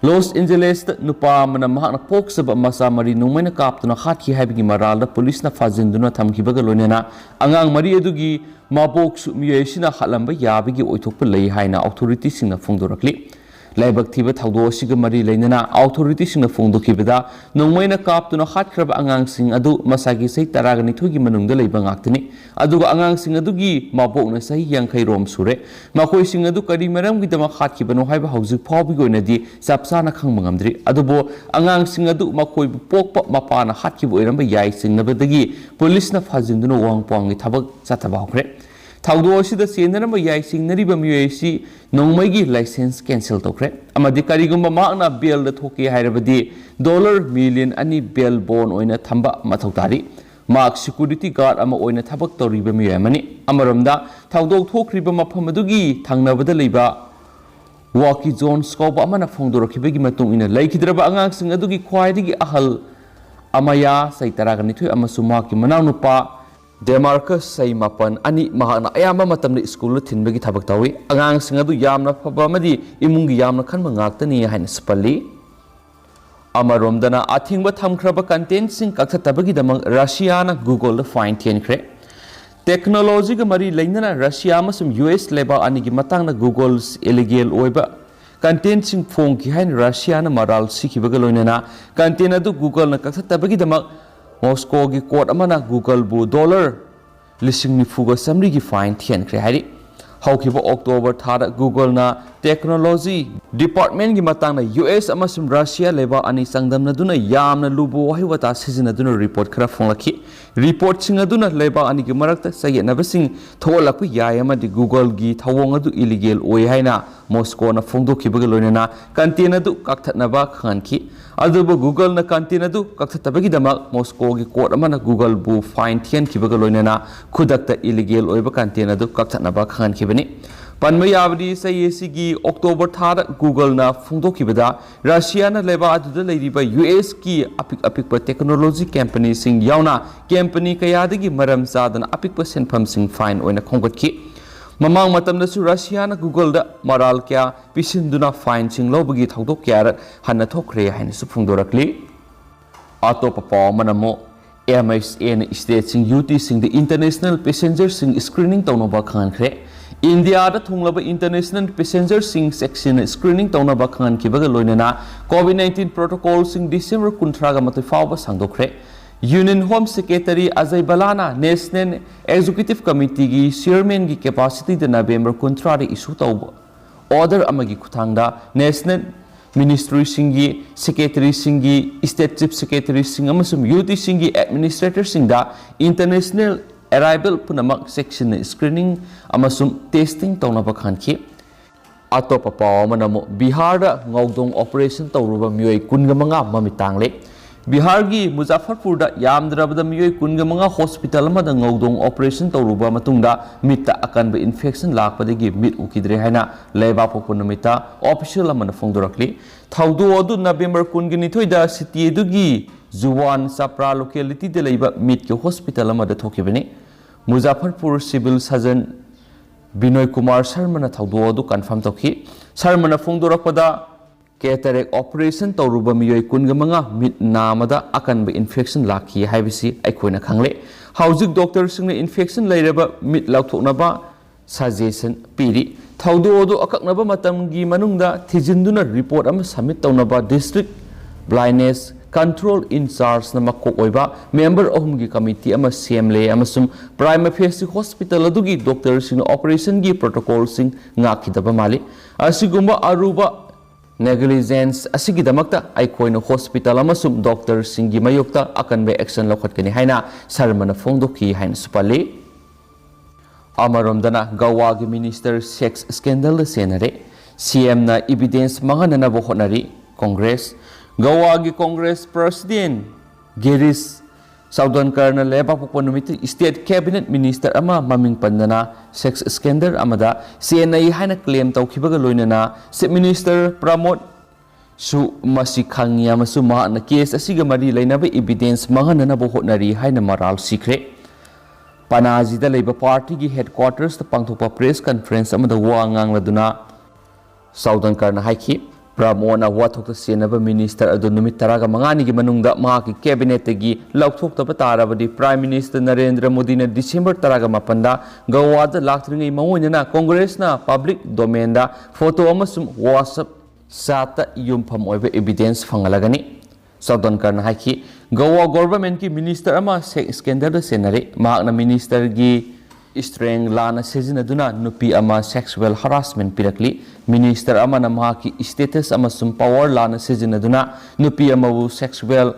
ꯂꯣꯁ ꯑꯦꯟꯖꯦꯂꯦꯁꯇ ꯅꯨꯄꯥ ꯑꯃꯅ ꯃꯍꯥꯛꯅ ꯄꯣꯛꯆꯕ ꯃꯆꯥ ꯃꯔꯤ ꯅꯣꯡꯃꯩꯅ ꯀꯥꯞꯇꯨꯅ ꯍꯥꯠꯈꯤ ꯍꯥꯏꯕꯒꯤ ꯃꯔꯥꯜꯗ ꯄꯨꯂꯤꯁꯅ ꯐꯥꯖꯤꯟꯗꯨꯅ ꯊꯝꯈꯤꯕꯒ ꯂꯣꯏꯅꯅ, ꯑꯉꯥꯡ ꯃꯔꯤ ꯑꯗꯨꯒꯤ ꯃꯕꯣꯛꯁꯨ ꯃꯤꯑꯣꯏ ꯑꯁꯤꯅ ꯍꯥꯠꯂꯝꯕ ꯌꯥꯕꯒꯤ ꯑꯣꯏꯊꯣꯛꯄ ꯂꯩ ꯍꯥꯏꯅ ꯑꯣꯊꯣꯔꯤꯇꯤꯁꯤꯡꯅ ꯐꯣꯡꯗꯣꯔꯛꯂꯤ꯫ ꯂꯥꯏꯕꯛ ꯊꯤꯕ ꯊꯧꯗꯣꯛ ꯑꯁꯤꯒ ꯃꯔꯤ ꯂꯩꯅꯅ ꯑꯣꯊꯣꯔꯤꯇꯤꯁꯤꯡꯅ ꯐꯣꯡꯗꯣꯛꯈꯤꯕꯗ, ꯅꯣꯡꯃꯩꯅ ꯀꯥꯞꯇꯨꯅ ꯍꯥꯠꯈ꯭ꯔꯕ ꯑꯉꯥꯡꯁꯤꯡ ꯑꯗꯨ ꯃꯁꯥꯒꯤ ꯆꯍꯤ ꯇꯔꯥꯒ ꯅꯤꯊꯣꯏꯒꯤ ꯃꯅꯨꯡꯗ ꯂꯩꯕ ꯉꯥꯛꯇꯅꯤ꯫ ꯑꯗꯨꯒ ꯑꯉꯥꯡꯁꯤꯡ ꯑꯗꯨꯒꯤ ꯃꯕꯣꯛꯅ ꯆꯍꯤ ꯌꯥꯡꯈꯩ ꯔꯣꯝ ꯁꯨꯔꯦ꯫ ꯃꯈꯣꯏꯁꯤꯡ ꯑꯗꯨ ꯀꯔꯤ ꯃꯔꯝꯒꯤꯗꯃꯛ ꯍꯥꯠꯈꯤꯕꯅꯣ ꯍꯥꯏꯕ ꯍꯧꯖꯤꯛ ꯐꯥꯎꯕꯒꯤ ꯑꯣꯏꯅꯗꯤ ꯆꯞ ꯆꯥꯅ ꯈꯪꯕ ꯉꯝꯗ꯭ꯔꯤ꯫ ꯑꯗꯨꯕꯨ ꯑꯉꯥꯡꯁꯤꯡ ꯑꯗꯨ ꯃꯈꯣꯏꯕꯨ ꯄꯣꯛꯄ ꯃꯄꯥꯅ ꯍꯥꯠꯈꯤꯕ ꯑꯣꯏꯔꯝꯕ ꯌꯥꯏ ꯆꯤꯡꯅꯕꯗꯒꯤ ꯄꯨꯂꯤꯁꯅ ꯐꯥꯖꯤꯟꯗꯨꯅ ꯋꯥꯍꯪ ꯄꯥꯎꯍꯪꯒꯤ ꯊꯕꯛ ꯆꯠꯊꯕ ꯍꯧꯈ꯭ꯔꯦ꯫ ꯊꯧꯗꯣꯛ ꯑꯁꯤꯗ ꯆꯦꯟꯅꯔꯝꯕ ꯌꯥꯏ ꯆꯤꯡꯅꯔꯤꯕ ꯃꯤꯑꯣꯏ ꯑꯁꯤ ꯅꯣꯡꯃꯩꯒꯤ ꯂꯥꯏꯁꯦꯟꯁ ꯀꯦꯟꯁꯦꯜ ꯇꯧꯈ꯭ꯔꯦ, ꯑꯃꯗꯤ ꯀꯔꯤꯒꯨꯝꯕ ꯃꯍꯥꯛꯅ ꯕꯦꯜꯗ ꯊꯣꯛꯀꯦ ꯍꯥꯏꯔꯕꯗꯤ ꯗꯣꯂꯔ ꯃꯤꯂꯤꯌꯟ ꯑꯅꯤ ꯕꯦꯜ ꯕꯣꯟ ꯑꯣꯏꯅ ꯊꯝꯕ ꯃꯊꯧ ꯇꯥꯔꯤ꯫ ꯃꯍꯥꯛ ꯁꯦꯀ꯭ꯌꯨꯔꯤꯇꯤ ꯒꯥꯔꯗ ꯑꯃ ꯑꯣꯏꯅ ꯊꯕꯛ ꯇꯧꯔꯤꯕ ꯃꯤꯑꯣꯏ ꯑꯃꯅꯤ꯫ ꯑꯃꯔꯣꯝꯗ, ꯊꯧꯗꯣꯛ ꯊꯣꯛꯈ꯭ꯔꯤꯕ ꯃꯐꯝ ꯑꯗꯨꯒꯤ ꯊꯪꯅꯕꯗ ꯂꯩꯕ ꯋꯥꯀꯤ ꯖꯣꯟꯁ ꯀꯧꯕ ꯑꯃꯅ ꯐꯣꯡꯗꯣꯔꯛꯈꯤꯕꯒꯤ ꯃꯇꯨꯡ ꯏꯟꯅ, ꯂꯩꯈꯤꯗ꯭ꯔꯕ ꯑꯉꯥꯡꯁꯤꯡ ꯑꯗꯨꯒꯤ ꯈ꯭ꯋꯥꯏꯗꯒꯤ ꯑꯍꯜ ꯑꯃꯌꯥ, ꯆꯍꯤ ꯇꯔꯥꯒ ꯅꯤꯊꯣꯏ, ꯑꯃꯁꯨꯡ ꯃꯍꯥꯛꯀꯤ ꯃꯅꯥꯎꯅꯨꯄꯥ ꯗꯦꯃꯥꯔꯀꯁ, ꯆꯍꯤ ꯃꯥꯄꯟ, ꯑꯅꯤ, ꯃꯍꯥꯛꯅ ꯑꯌꯥꯝꯕ ꯃꯇꯝꯗ ꯁ꯭ꯀꯨꯜꯗ ꯊꯤꯟꯕꯒꯤ ꯊꯕꯛ ꯇꯧꯏ꯫ ꯑꯉꯥꯡꯁꯤꯡ ꯑꯗꯨ ꯌꯥꯝꯅ ꯐꯕ ꯑꯃꯗꯤ ꯏꯃꯨꯡꯒꯤ ꯌꯥꯝꯅ ꯈꯟꯕ ꯉꯥꯛꯇꯅꯤ ꯍꯥꯏꯅꯁꯨ ꯄꯜꯂꯤ꯫ ꯑꯃꯔꯣꯝꯗꯅ, ꯑꯊꯤꯡꯕ ꯊꯝꯈ꯭ꯔꯕ ꯀꯟꯇꯦꯟꯠꯁꯤꯡ ꯀꯛꯊꯠꯇꯕꯒꯤꯗꯃꯛ ꯔꯁꯤꯌꯥꯅ Googleꯗ ꯐꯥꯏꯟ ꯊꯤꯍꯟꯈ꯭ꯔꯦ꯫ ꯇꯦꯛꯅꯣꯂꯣꯖꯤꯒ ꯃꯔꯤ ꯂꯩꯅꯅ ꯔꯁꯤꯌꯥ ꯑꯃꯁꯨꯡ ꯌꯨ ꯑꯦꯁ ꯂꯩꯕꯥꯛ ꯑꯅꯤꯒꯤ ꯃꯇꯥꯡꯗ Googleꯁ ꯏꯂꯤꯒꯦꯜ ꯑꯣꯏꯕ ꯀꯟꯇꯦꯟꯠꯁꯤꯡ ꯐꯣꯡꯈꯤ ꯍꯥꯏꯅ ꯔꯁꯤꯌꯥꯅ ꯃꯔꯥꯜ ꯁꯤꯈꯤꯕꯒ ꯂꯣꯏꯅꯅ, ꯀꯟꯇꯦꯟꯠ ꯑꯗꯨ Googleꯅ ꯀꯛꯊꯠꯇꯕꯒꯤꯗꯃꯛ ꯃꯣꯁꯀꯣꯒꯤ ꯀꯣꯔꯠ ꯑꯃꯅ Googleꯕꯨ ꯗꯣꯂꯔ ꯂꯤꯁꯤꯡ ꯅꯤꯐꯨꯒ ꯆꯥꯃꯔꯤꯒꯤ ꯐꯥꯏꯟ ꯊꯤꯍꯟꯈ꯭ꯔꯦ ꯍꯥꯏꯔꯤ꯫ ꯍꯧꯈꯤꯕ ꯑꯣꯛꯇꯣꯕꯔ ꯊꯥꯗ Googleꯅ Technology Departmentꯀꯤ ꯃꯇꯥꯡꯗ ꯌꯨ ꯑꯦꯁ ꯑꯃꯁꯨꯡ ꯔꯁꯤꯌꯥ ꯂꯩꯕꯥꯛ ꯑꯅꯤ ꯆꯥꯡꯗꯝꯅꯗꯨꯅ ꯌꯥꯝꯅ ꯂꯨꯕ ꯋꯥꯍꯩ ꯋꯥꯇꯥ ꯁꯤꯖꯤꯟꯅꯗꯨꯅ ꯔꯤꯄꯣꯔꯠ ꯈꯔ ꯐꯣꯡꯂꯛꯈꯤ꯫ ꯔꯤꯄꯣꯔꯠꯁꯤꯡ ꯑꯗꯨꯅ ꯂꯩꯕꯥꯛ ꯑꯅꯤꯒꯤ ꯃꯔꯛꯇ ꯆꯌꯦꯠꯅꯕꯁꯤꯡ ꯊꯣꯛꯍꯜꯂꯛꯄ ꯌꯥꯏ ꯑꯃꯗꯤ Googleꯒꯤ ꯊꯧꯑꯣꯡ ꯑꯗꯨ ꯏꯂꯤꯒꯦꯜ ꯑꯣꯏ ꯍꯥꯏꯅ ꯃꯣꯁꯀꯣꯅ ꯐꯣꯡꯗꯣꯛꯈꯤꯕꯒ ꯂꯣꯏꯅꯅ content ꯑꯗꯨ ꯀꯛꯊꯠꯅꯕ ꯈꯪꯍꯟꯈꯤ꯫ ꯑꯗꯨꯕꯨ Googleꯅ content ꯑꯗꯨ ꯀꯛꯊꯠꯇꯕꯒꯤꯗꯃꯛ ꯃꯣꯁꯀꯣꯒꯤ ꯀꯣꯔꯠ ꯑꯃꯅ Googleꯕꯨ fine ꯊꯤꯍꯟꯈꯤꯕꯒ ꯂꯣꯏꯅꯅ ꯈꯨꯗꯛꯇ ꯏꯂꯤꯒꯦꯜ ꯑꯣꯏꯕ content ꯑꯗꯨ ꯀꯛꯊꯠꯅꯕ ꯈꯪꯍꯟꯈꯤꯕꯅꯤ꯫ ꯄꯟꯕ ꯌꯥꯕꯗꯤ, ꯆꯍꯤ ꯑꯁꯤꯒꯤ ꯑꯣꯛꯇꯣꯕꯔ ꯊꯥꯗ Googleꯅ ꯐꯣꯡꯗꯣꯛꯈꯤꯕꯗ, ꯔꯁꯤꯌꯥꯅ ꯂꯩꯕꯥꯛ ꯑꯗꯨꯗ ꯂꯩꯔꯤꯕ ꯌꯨ ꯑꯦꯁꯀꯤ ꯑꯄꯤꯛ ꯑꯄꯤꯛꯄ technology companyꯁꯤꯡ ꯌꯥꯎꯅ company ꯀꯌꯥꯗꯒꯤ ꯃꯔꯝ ꯆꯥꯗꯅ ꯑꯄꯤꯛꯄ ꯁꯦꯟꯐꯝꯁꯤꯡ fine ꯑꯣꯏꯅ ꯈꯣꯝꯒꯠꯈꯤ꯫ ꯃꯃꯥꯡ ꯃꯇꯝꯗꯁꯨ ꯔꯁꯤꯌꯥꯅ Googleꯗ ꯃꯔꯥꯜ ꯀꯌꯥ ꯄꯤꯁꯤꯟꯗꯨꯅ fineꯁꯤꯡ ꯂꯧꯕꯒꯤ ꯊꯧꯗꯣꯛ ꯀꯌꯥꯔꯛ ꯍꯟꯅ ꯊꯣꯛꯈ꯭ꯔꯦ ꯍꯥꯏꯅꯁꯨ ꯐꯣꯡꯗꯣꯔꯛꯂꯤ꯫ ꯑꯇꯣꯞꯄ ꯄꯥꯎ ꯑꯃꯅ ꯑꯃꯨꯛ, ꯑꯦꯝ ꯑꯩꯆ ꯑꯦꯅ stateꯁꯤꯡ, UTꯁꯤꯡꯗ international passengerꯁꯤꯡ screening ꯇꯧꯅꯕ ꯈꯪꯍꯟꯈ꯭ꯔꯦ꯫ ꯏꯟꯗꯤꯌꯥꯗ ꯊꯨꯡꯂꯕ international passengerꯁꯤꯡ ꯆꯦꯛꯁꯤꯟꯅ screening ꯇꯧꯅꯕ ꯈꯪꯍꯟꯈꯤꯕꯒ ꯂꯣꯏꯅꯅ COVID nineteen protocolꯁꯤꯡ ꯗꯤꯁꯦꯝꯕꯔ ꯀꯨꯟꯊ꯭ꯔꯥꯒ ꯃꯥꯊꯣꯏ ꯐꯥꯎꯕ ꯁꯥꯡꯗꯣꯛꯈ꯭ꯔꯦ꯫ Union Home Secretary ꯑꯖꯌ ꯚꯜꯂꯥꯅ National Executive Committeeꯒꯤ chairmanꯒꯤ capacityꯗ ꯅꯕꯦꯝꯕꯔ ꯀꯨꯟꯊ꯭ꯔꯥꯗ issue ꯇꯧꯕ order ꯑꯃꯒꯤ ꯈꯨꯠꯊꯥꯡꯗ national ministryꯁꯤꯡꯒꯤ secretaryꯁꯤꯡꯒꯤ, state chief secretaryꯁꯤꯡ ꯑꯃꯁꯨꯡ UTꯁꯤꯡꯒꯤ administratorꯁꯤꯡꯗ international arrival ꯄꯨꯝꯅꯃꯛ ꯆꯦꯛꯁꯤꯟꯅ screening ꯑꯃꯁꯨꯡ testing ꯇꯧꯅꯕ ꯈꯪꯍꯟꯈꯤ꯫ ꯑꯇꯣꯞꯄ ꯄꯥꯎ ꯑꯃꯅ ꯑꯃꯨꯛ, ꯕꯤꯍꯥꯔꯗ ꯉꯧꯗꯣꯡ operation ꯇꯧꯔꯨꯕ ꯃꯤꯑꯣꯏ ꯀꯨꯟꯒ ꯃꯉꯥ ꯃꯃꯤꯠ ꯇꯥꯡꯂꯦ꯫ ꯕꯤꯍꯥꯔꯒꯤ ꯃꯨꯖꯥꯐꯔꯄꯨꯔꯗ ꯌꯥꯝꯗ꯭ꯔꯕꯗ ꯃꯤꯑꯣꯏ ꯀꯨꯟꯒ ꯃꯉꯥ hospital ꯑꯃꯗ ꯉꯧꯗꯣꯡ operation ꯇꯧꯔꯨꯕ ꯃꯇꯨꯡꯗ ꯃꯤꯠꯇ ꯑꯀꯟꯕ infection ꯂꯥꯛꯄꯗꯒꯤ ꯃꯤꯠ ꯎꯈꯤꯗ꯭ꯔꯦ ꯍꯥꯏꯅ ꯂꯩꯕꯥꯛꯄꯣꯛꯄ ꯅꯨꯃꯤꯠꯇ official ꯑꯃꯅ ꯐꯣꯡꯗꯣꯔꯛꯂꯤ꯫ ꯊꯧꯗꯣꯛ ꯑꯗꯨ ꯅꯕꯦꯝꯕꯔ ꯀꯨꯟꯒ ꯅꯤꯊꯣꯏꯗ city ꯑꯗꯨꯒꯤ ꯖꯨꯋꯥꯟ ꯆꯄ꯭ꯔꯥ localityꯗ ꯂꯩꯕ ꯃꯤꯠꯀꯤ hospital ꯑꯃꯗ ꯊꯣꯛꯈꯤꯕꯅꯤ꯫ ꯃꯨꯖꯥꯐꯔꯄꯨꯔ civil surgeon ꯕꯤꯅꯣꯏ ꯀꯨꯃꯥꯔ ꯁꯔꯃꯅ ꯊꯧꯗꯣꯛ ꯑꯗꯨ confirm ꯇꯧꯈꯤ꯫ ꯁꯔꯃꯅ ꯐꯣꯡꯗꯣꯔꯛꯄꯗ, cataract operation ꯇꯧꯔꯨꯕ ꯃꯤꯑꯣꯏ ꯀꯨꯟꯒ ꯃꯉꯥ ꯃꯤꯠ ꯅꯥꯃꯗ ꯑꯀꯟꯕ infection ꯂꯥꯛꯈꯤ ꯍꯥꯏꯕꯁꯤ ꯑꯩꯈꯣꯏꯅ ꯈꯪꯂꯦ꯫ ꯍꯧꯖꯤꯛ doctorꯁꯤꯡꯅ infection ꯂꯩꯔꯕ ꯃꯤꯠ ꯂꯧꯊꯣꯛꯅꯕ suggestion ꯄꯤꯔꯤ꯫ ꯊꯧꯗꯣꯛ ꯑꯗꯨ ꯑꯀꯛꯅꯕ ꯃꯇꯝꯒꯤ ꯃꯅꯨꯡꯗ ꯊꯤꯖꯤꯟꯗꯨꯅ report ꯑꯃ submit ꯇꯧꯅꯕ district blindness Control in Chargeꯅ ꯃꯀꯣꯛ ꯑꯣꯏꯕ member ꯑꯍꯨꯝꯒꯤ committee ꯑꯃ ꯁꯦꯝꯂꯦ ꯑꯃꯁꯨꯡ Prime Facie Hospital ꯑꯗꯨꯒꯤ doctorꯁꯤꯡꯅ operationꯒꯤ protocolꯁꯤꯡ ꯉꯥꯛꯈꯤꯗꯕ ꯃꯥꯜꯂꯤ꯫ ꯑꯁꯤꯒꯨꯝꯕ ꯑꯔꯨꯕ negligence ꯑꯁꯤꯒꯤꯗꯃꯛꯇ ꯑꯩꯈꯣꯏꯅ hospital ꯑꯃꯁꯨꯡ doctorꯁꯤꯡꯒꯤ ꯃꯥꯌꯣꯛꯇ ꯑꯀꯟꯕ action ꯂꯧꯈꯠꯀꯅꯤ ꯍꯥꯏꯅ ꯁꯔꯃꯅ ꯐꯣꯡꯗꯣꯛꯈꯤ ꯍꯥꯏꯅꯁꯨ ꯄꯜꯂꯤ꯫ ꯑꯃꯔꯣꯝꯗꯅ ꯒꯋꯥꯒꯤ minister sex scandalꯗ ꯆꯦꯟꯅꯔꯦ꯫ CMꯅ evidence ꯃꯥꯡꯍꯟꯅꯅꯕ ꯍꯣꯠꯅꯔꯤ꯫ Congress꯫ ꯒꯋꯥꯒꯤ Congress president ꯒꯤꯔꯤꯁ ꯆꯧꯗꯟꯀꯔꯅ ꯂꯩꯕꯥꯛꯄꯣꯛꯄ ꯅꯨꯃꯤꯠꯇ state cabinet minister ꯑꯃ ꯃꯃꯤꯡ ꯄꯟꯗꯅ sex scandal ꯑꯃꯗ ꯆꯦꯟꯅꯩ ꯍꯥꯏꯅ claim ꯇꯧꯈꯤꯕꯒ ꯂꯣꯏꯅꯅ Chief Minister ꯄ꯭ꯔꯃꯣꯗ ꯁꯨ ꯃꯁꯤ ꯈꯪꯉꯤ ꯑꯃꯁꯨꯡ ꯃꯍꯥꯛꯅ case ꯑꯁꯤꯒ ꯃꯔꯤ ꯂꯩꯅꯕ evidence ꯃꯥꯡꯍꯟꯅꯅꯕ ꯍꯣꯠꯅꯔꯤ ꯍꯥꯏꯅ ꯃꯔꯥꯜ ꯁꯤꯈ꯭ꯔꯦ꯫ ꯄꯅꯥꯖꯤꯗ ꯂꯩꯕ partyꯒꯤ headquartersꯇ ꯄꯥꯡꯊꯣꯛꯄ press conference ꯑꯃꯗ ꯋꯥ ꯉꯥꯡꯂꯗꯨꯅ ꯆꯧꯗꯟꯀꯔꯅ ꯍꯥꯏꯈꯤ, ꯄ꯭ꯔꯃꯣꯗꯅ ꯋꯥꯊꯣꯛꯇ ꯆꯦꯟꯅꯕ minister ꯑꯗꯨ ꯅꯨꯃꯤꯠ ꯇꯔꯥꯒ ꯃꯉꯥꯅꯤꯒꯤ ꯃꯅꯨꯡꯗ ꯃꯍꯥꯛꯀꯤ cabinetꯇꯒꯤ ꯂꯧꯊꯣꯛꯇꯕ ꯇꯥꯔꯕꯗꯤ Prime Minister ꯅꯔꯦꯟꯗ꯭ꯔ ꯃꯣꯗꯤꯅ December ꯇꯔꯥꯒ ꯃꯥꯄꯟꯗ ꯒꯋꯥꯗ ꯂꯥꯛꯇ꯭ꯔꯤꯉꯩ ꯃꯑꯣꯏꯅꯅ Congressꯅ public domainꯗ photo ꯑꯃꯁꯨꯡ WhatsApp chatꯇ ꯌꯨꯝꯐꯝ ꯑꯣꯏꯕ evidence ꯐꯪꯍꯜꯂꯒꯅꯤ꯫ ꯆꯧꯗꯟꯀꯔꯅ ꯍꯥꯏꯈꯤ, ꯒꯋꯥ governmentꯀꯤ minister ꯑꯃ sex scandalꯗ ꯆꯦꯟꯅꯔꯦ꯫ ꯃꯍꯥꯛꯅ ministerꯒꯤ strength ꯂꯥꯟꯅ ꯁꯤꯖꯤꯟꯅꯗꯨꯅ ꯅꯨꯄꯤ ꯑꯃ sexual harassment ꯄꯤꯔꯛꯂꯤ꯫ Minister ꯑꯃꯅ ꯃꯍꯥꯛꯀꯤ status ꯑꯃꯁꯨꯡ power ꯂꯥꯟꯅ ꯁꯤꯖꯤꯟꯅꯗꯨꯅ ꯅꯨꯄꯤ ꯑꯃꯕꯨ sexual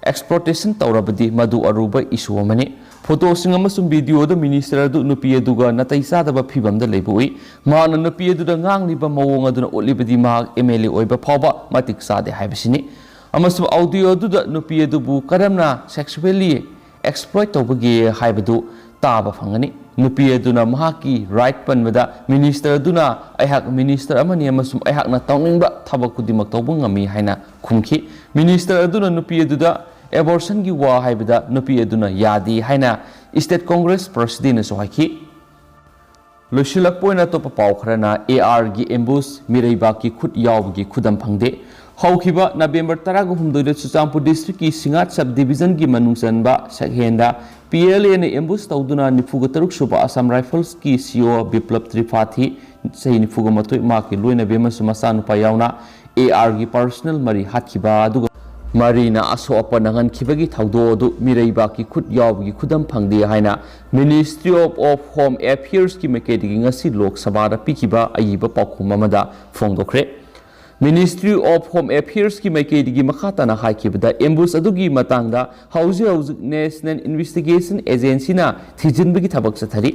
exploitation ꯇꯧꯔꯕꯗꯤ ꯃꯗꯨ ꯑꯔꯨꯕ issue ꯑꯃꯅꯤ꯫ Photoꯁꯤꯡ ꯑꯃꯁꯨꯡ videoꯗ minister ꯑꯗꯨ ꯅꯨꯄꯤ ꯑꯗꯨꯒ ꯅꯥꯇꯩ ꯆꯥꯗꯕ ꯐꯤꯚꯝꯗ ꯂꯩꯕ ꯎꯏ꯫ ꯃꯍꯥꯛꯅ ꯅꯨꯄꯤ ꯑꯗꯨꯗ ꯉꯥꯡꯂꯤꯕ ꯃꯑꯣꯡ ꯑꯗꯨꯅ ꯎꯠꯂꯤꯕꯗꯤ ꯃꯍꯥꯛ MLA ꯑꯣꯏꯕ ꯐꯥꯎꯕ ꯃꯇꯤꯛ ꯆꯥꯗꯦ ꯍꯥꯏꯕꯁꯤꯅꯤ꯫ ꯑꯃꯁꯨꯡ audio ꯑꯗꯨꯗ ꯅꯨꯄꯤ ꯑꯗꯨꯕꯨ ꯀꯔꯝꯅ sexually exploit ꯇꯧꯕꯒꯦ ꯍꯥꯏꯕꯗꯨ ꯇꯥꯕ ꯐꯪꯒꯅꯤ꯫ ꯅꯨꯄꯤ ꯑꯗꯨꯅ ꯃꯍꯥꯛꯀꯤ right ꯄꯟꯕꯗ minister ꯑꯗꯨꯅ "ꯑꯩꯍꯥꯛ minister ꯑꯃꯅꯤ ꯑꯃꯁꯨꯡ ꯑꯩꯍꯥꯛꯅ ꯇꯧꯅꯤꯡꯕ ꯊꯕꯛ ꯈꯨꯗꯤꯡꯃꯛ ꯇꯧꯕ ꯉꯝꯃꯤ" ꯍꯥꯏꯅ ꯈꯨꯝꯈꯤ꯫ Minister ꯑꯗꯨꯅ ꯅꯨꯄꯤ ꯑꯗꯨꯗ abortionꯒꯤ ꯋꯥ ꯍꯥꯏꯕꯗ ꯅꯨꯄꯤ ꯑꯗꯨꯅ ꯌꯥꯗꯦ ꯍꯥꯏꯅ state Congress presidentꯅꯁꯨ ꯍꯥꯏꯈꯤ꯫ ꯂꯣꯏꯁꯤꯜꯂꯛꯄ ꯑꯣꯏꯅ ꯑꯇꯣꯞꯄ ꯄꯥꯎ ꯈꯔꯅ ARꯒꯤ ambush, ꯃꯤꯔꯩꯕꯥꯛꯀꯤ ꯈꯨꯠ ꯌꯥꯎꯕꯒꯤ ꯈꯨꯗꯝ ꯐꯪꯗꯦ꯫ ꯍꯧꯈꯤꯕ November ꯇꯔꯥꯒ ꯍꯨꯝꯗꯣꯏꯗ ꯆꯨꯔꯆꯥꯟꯄꯨꯔ districtꯀꯤ ꯁꯤꯡꯉꯥꯠ sub divisionꯒꯤ ꯃꯅꯨꯡ ꯆꯟꯕ ꯁꯛꯍꯦꯟꯗ PLAꯅ ambush ꯇꯧꯗꯨꯅ ꯅꯤꯐꯨꯒ ꯇꯔꯨꯛ ꯁꯨꯕ Assam Riflesꯀꯤ CO ꯕꯤꯄ꯭ꯂꯕ ꯇ꯭ꯔꯤꯄꯥꯊꯤ, ꯆꯍꯤ ꯅꯤꯐꯨꯒ ꯃꯥꯊꯣꯏ, ꯃꯍꯥꯛꯀꯤ ꯂꯣꯏꯅꯕꯤ ꯑꯃꯁꯨꯡ ꯃꯆꯥꯅꯨꯄꯥ ꯌꯥꯎꯅ ARꯒꯤ personnel ꯃꯔꯤ ꯍꯥꯠꯈꯤꯕ, ꯑꯗꯨꯒ ꯃꯔꯤꯅ ꯑꯁꯣꯛ ꯑꯄꯟ ꯅꯪꯍꯟꯈꯤꯕꯒꯤ ꯊꯧꯗꯣꯛ ꯑꯗꯨ ꯃꯤꯔꯩꯕꯥꯛꯀꯤ ꯈꯨꯠ ꯌꯥꯎꯕꯒꯤ ꯈꯨꯗꯝ ꯐꯪꯗꯦ ꯍꯥꯏꯅ Ministry of Home Affairsꯀꯤ ꯃꯥꯏꯀꯩꯗꯒꯤ ꯉꯁꯤ ꯂꯣꯛ ꯁꯚꯥꯗ ꯄꯤꯈꯤꯕ ꯑꯏꯕ ꯄꯥꯎꯈꯨꯝ ꯑꯃꯗ ꯐꯣꯡꯗꯣꯛꯈ꯭ꯔꯦ꯫ Ministry of Home Affairsꯀꯤ ꯃꯥꯏꯀꯩꯗꯒꯤ ꯃꯈꯥ ꯇꯥꯅ ꯍꯥꯏꯈꯤꯕꯗ, ambush ꯑꯗꯨꯒꯤ ꯃꯇꯥꯡꯗ ꯍꯧꯖꯤꯛ ꯍꯧꯖꯤꯛ National Investigation Agencyꯅ ꯊꯤꯖꯤꯟꯕꯒꯤ ꯊꯕꯛ ꯆꯠꯊꯔꯤ꯫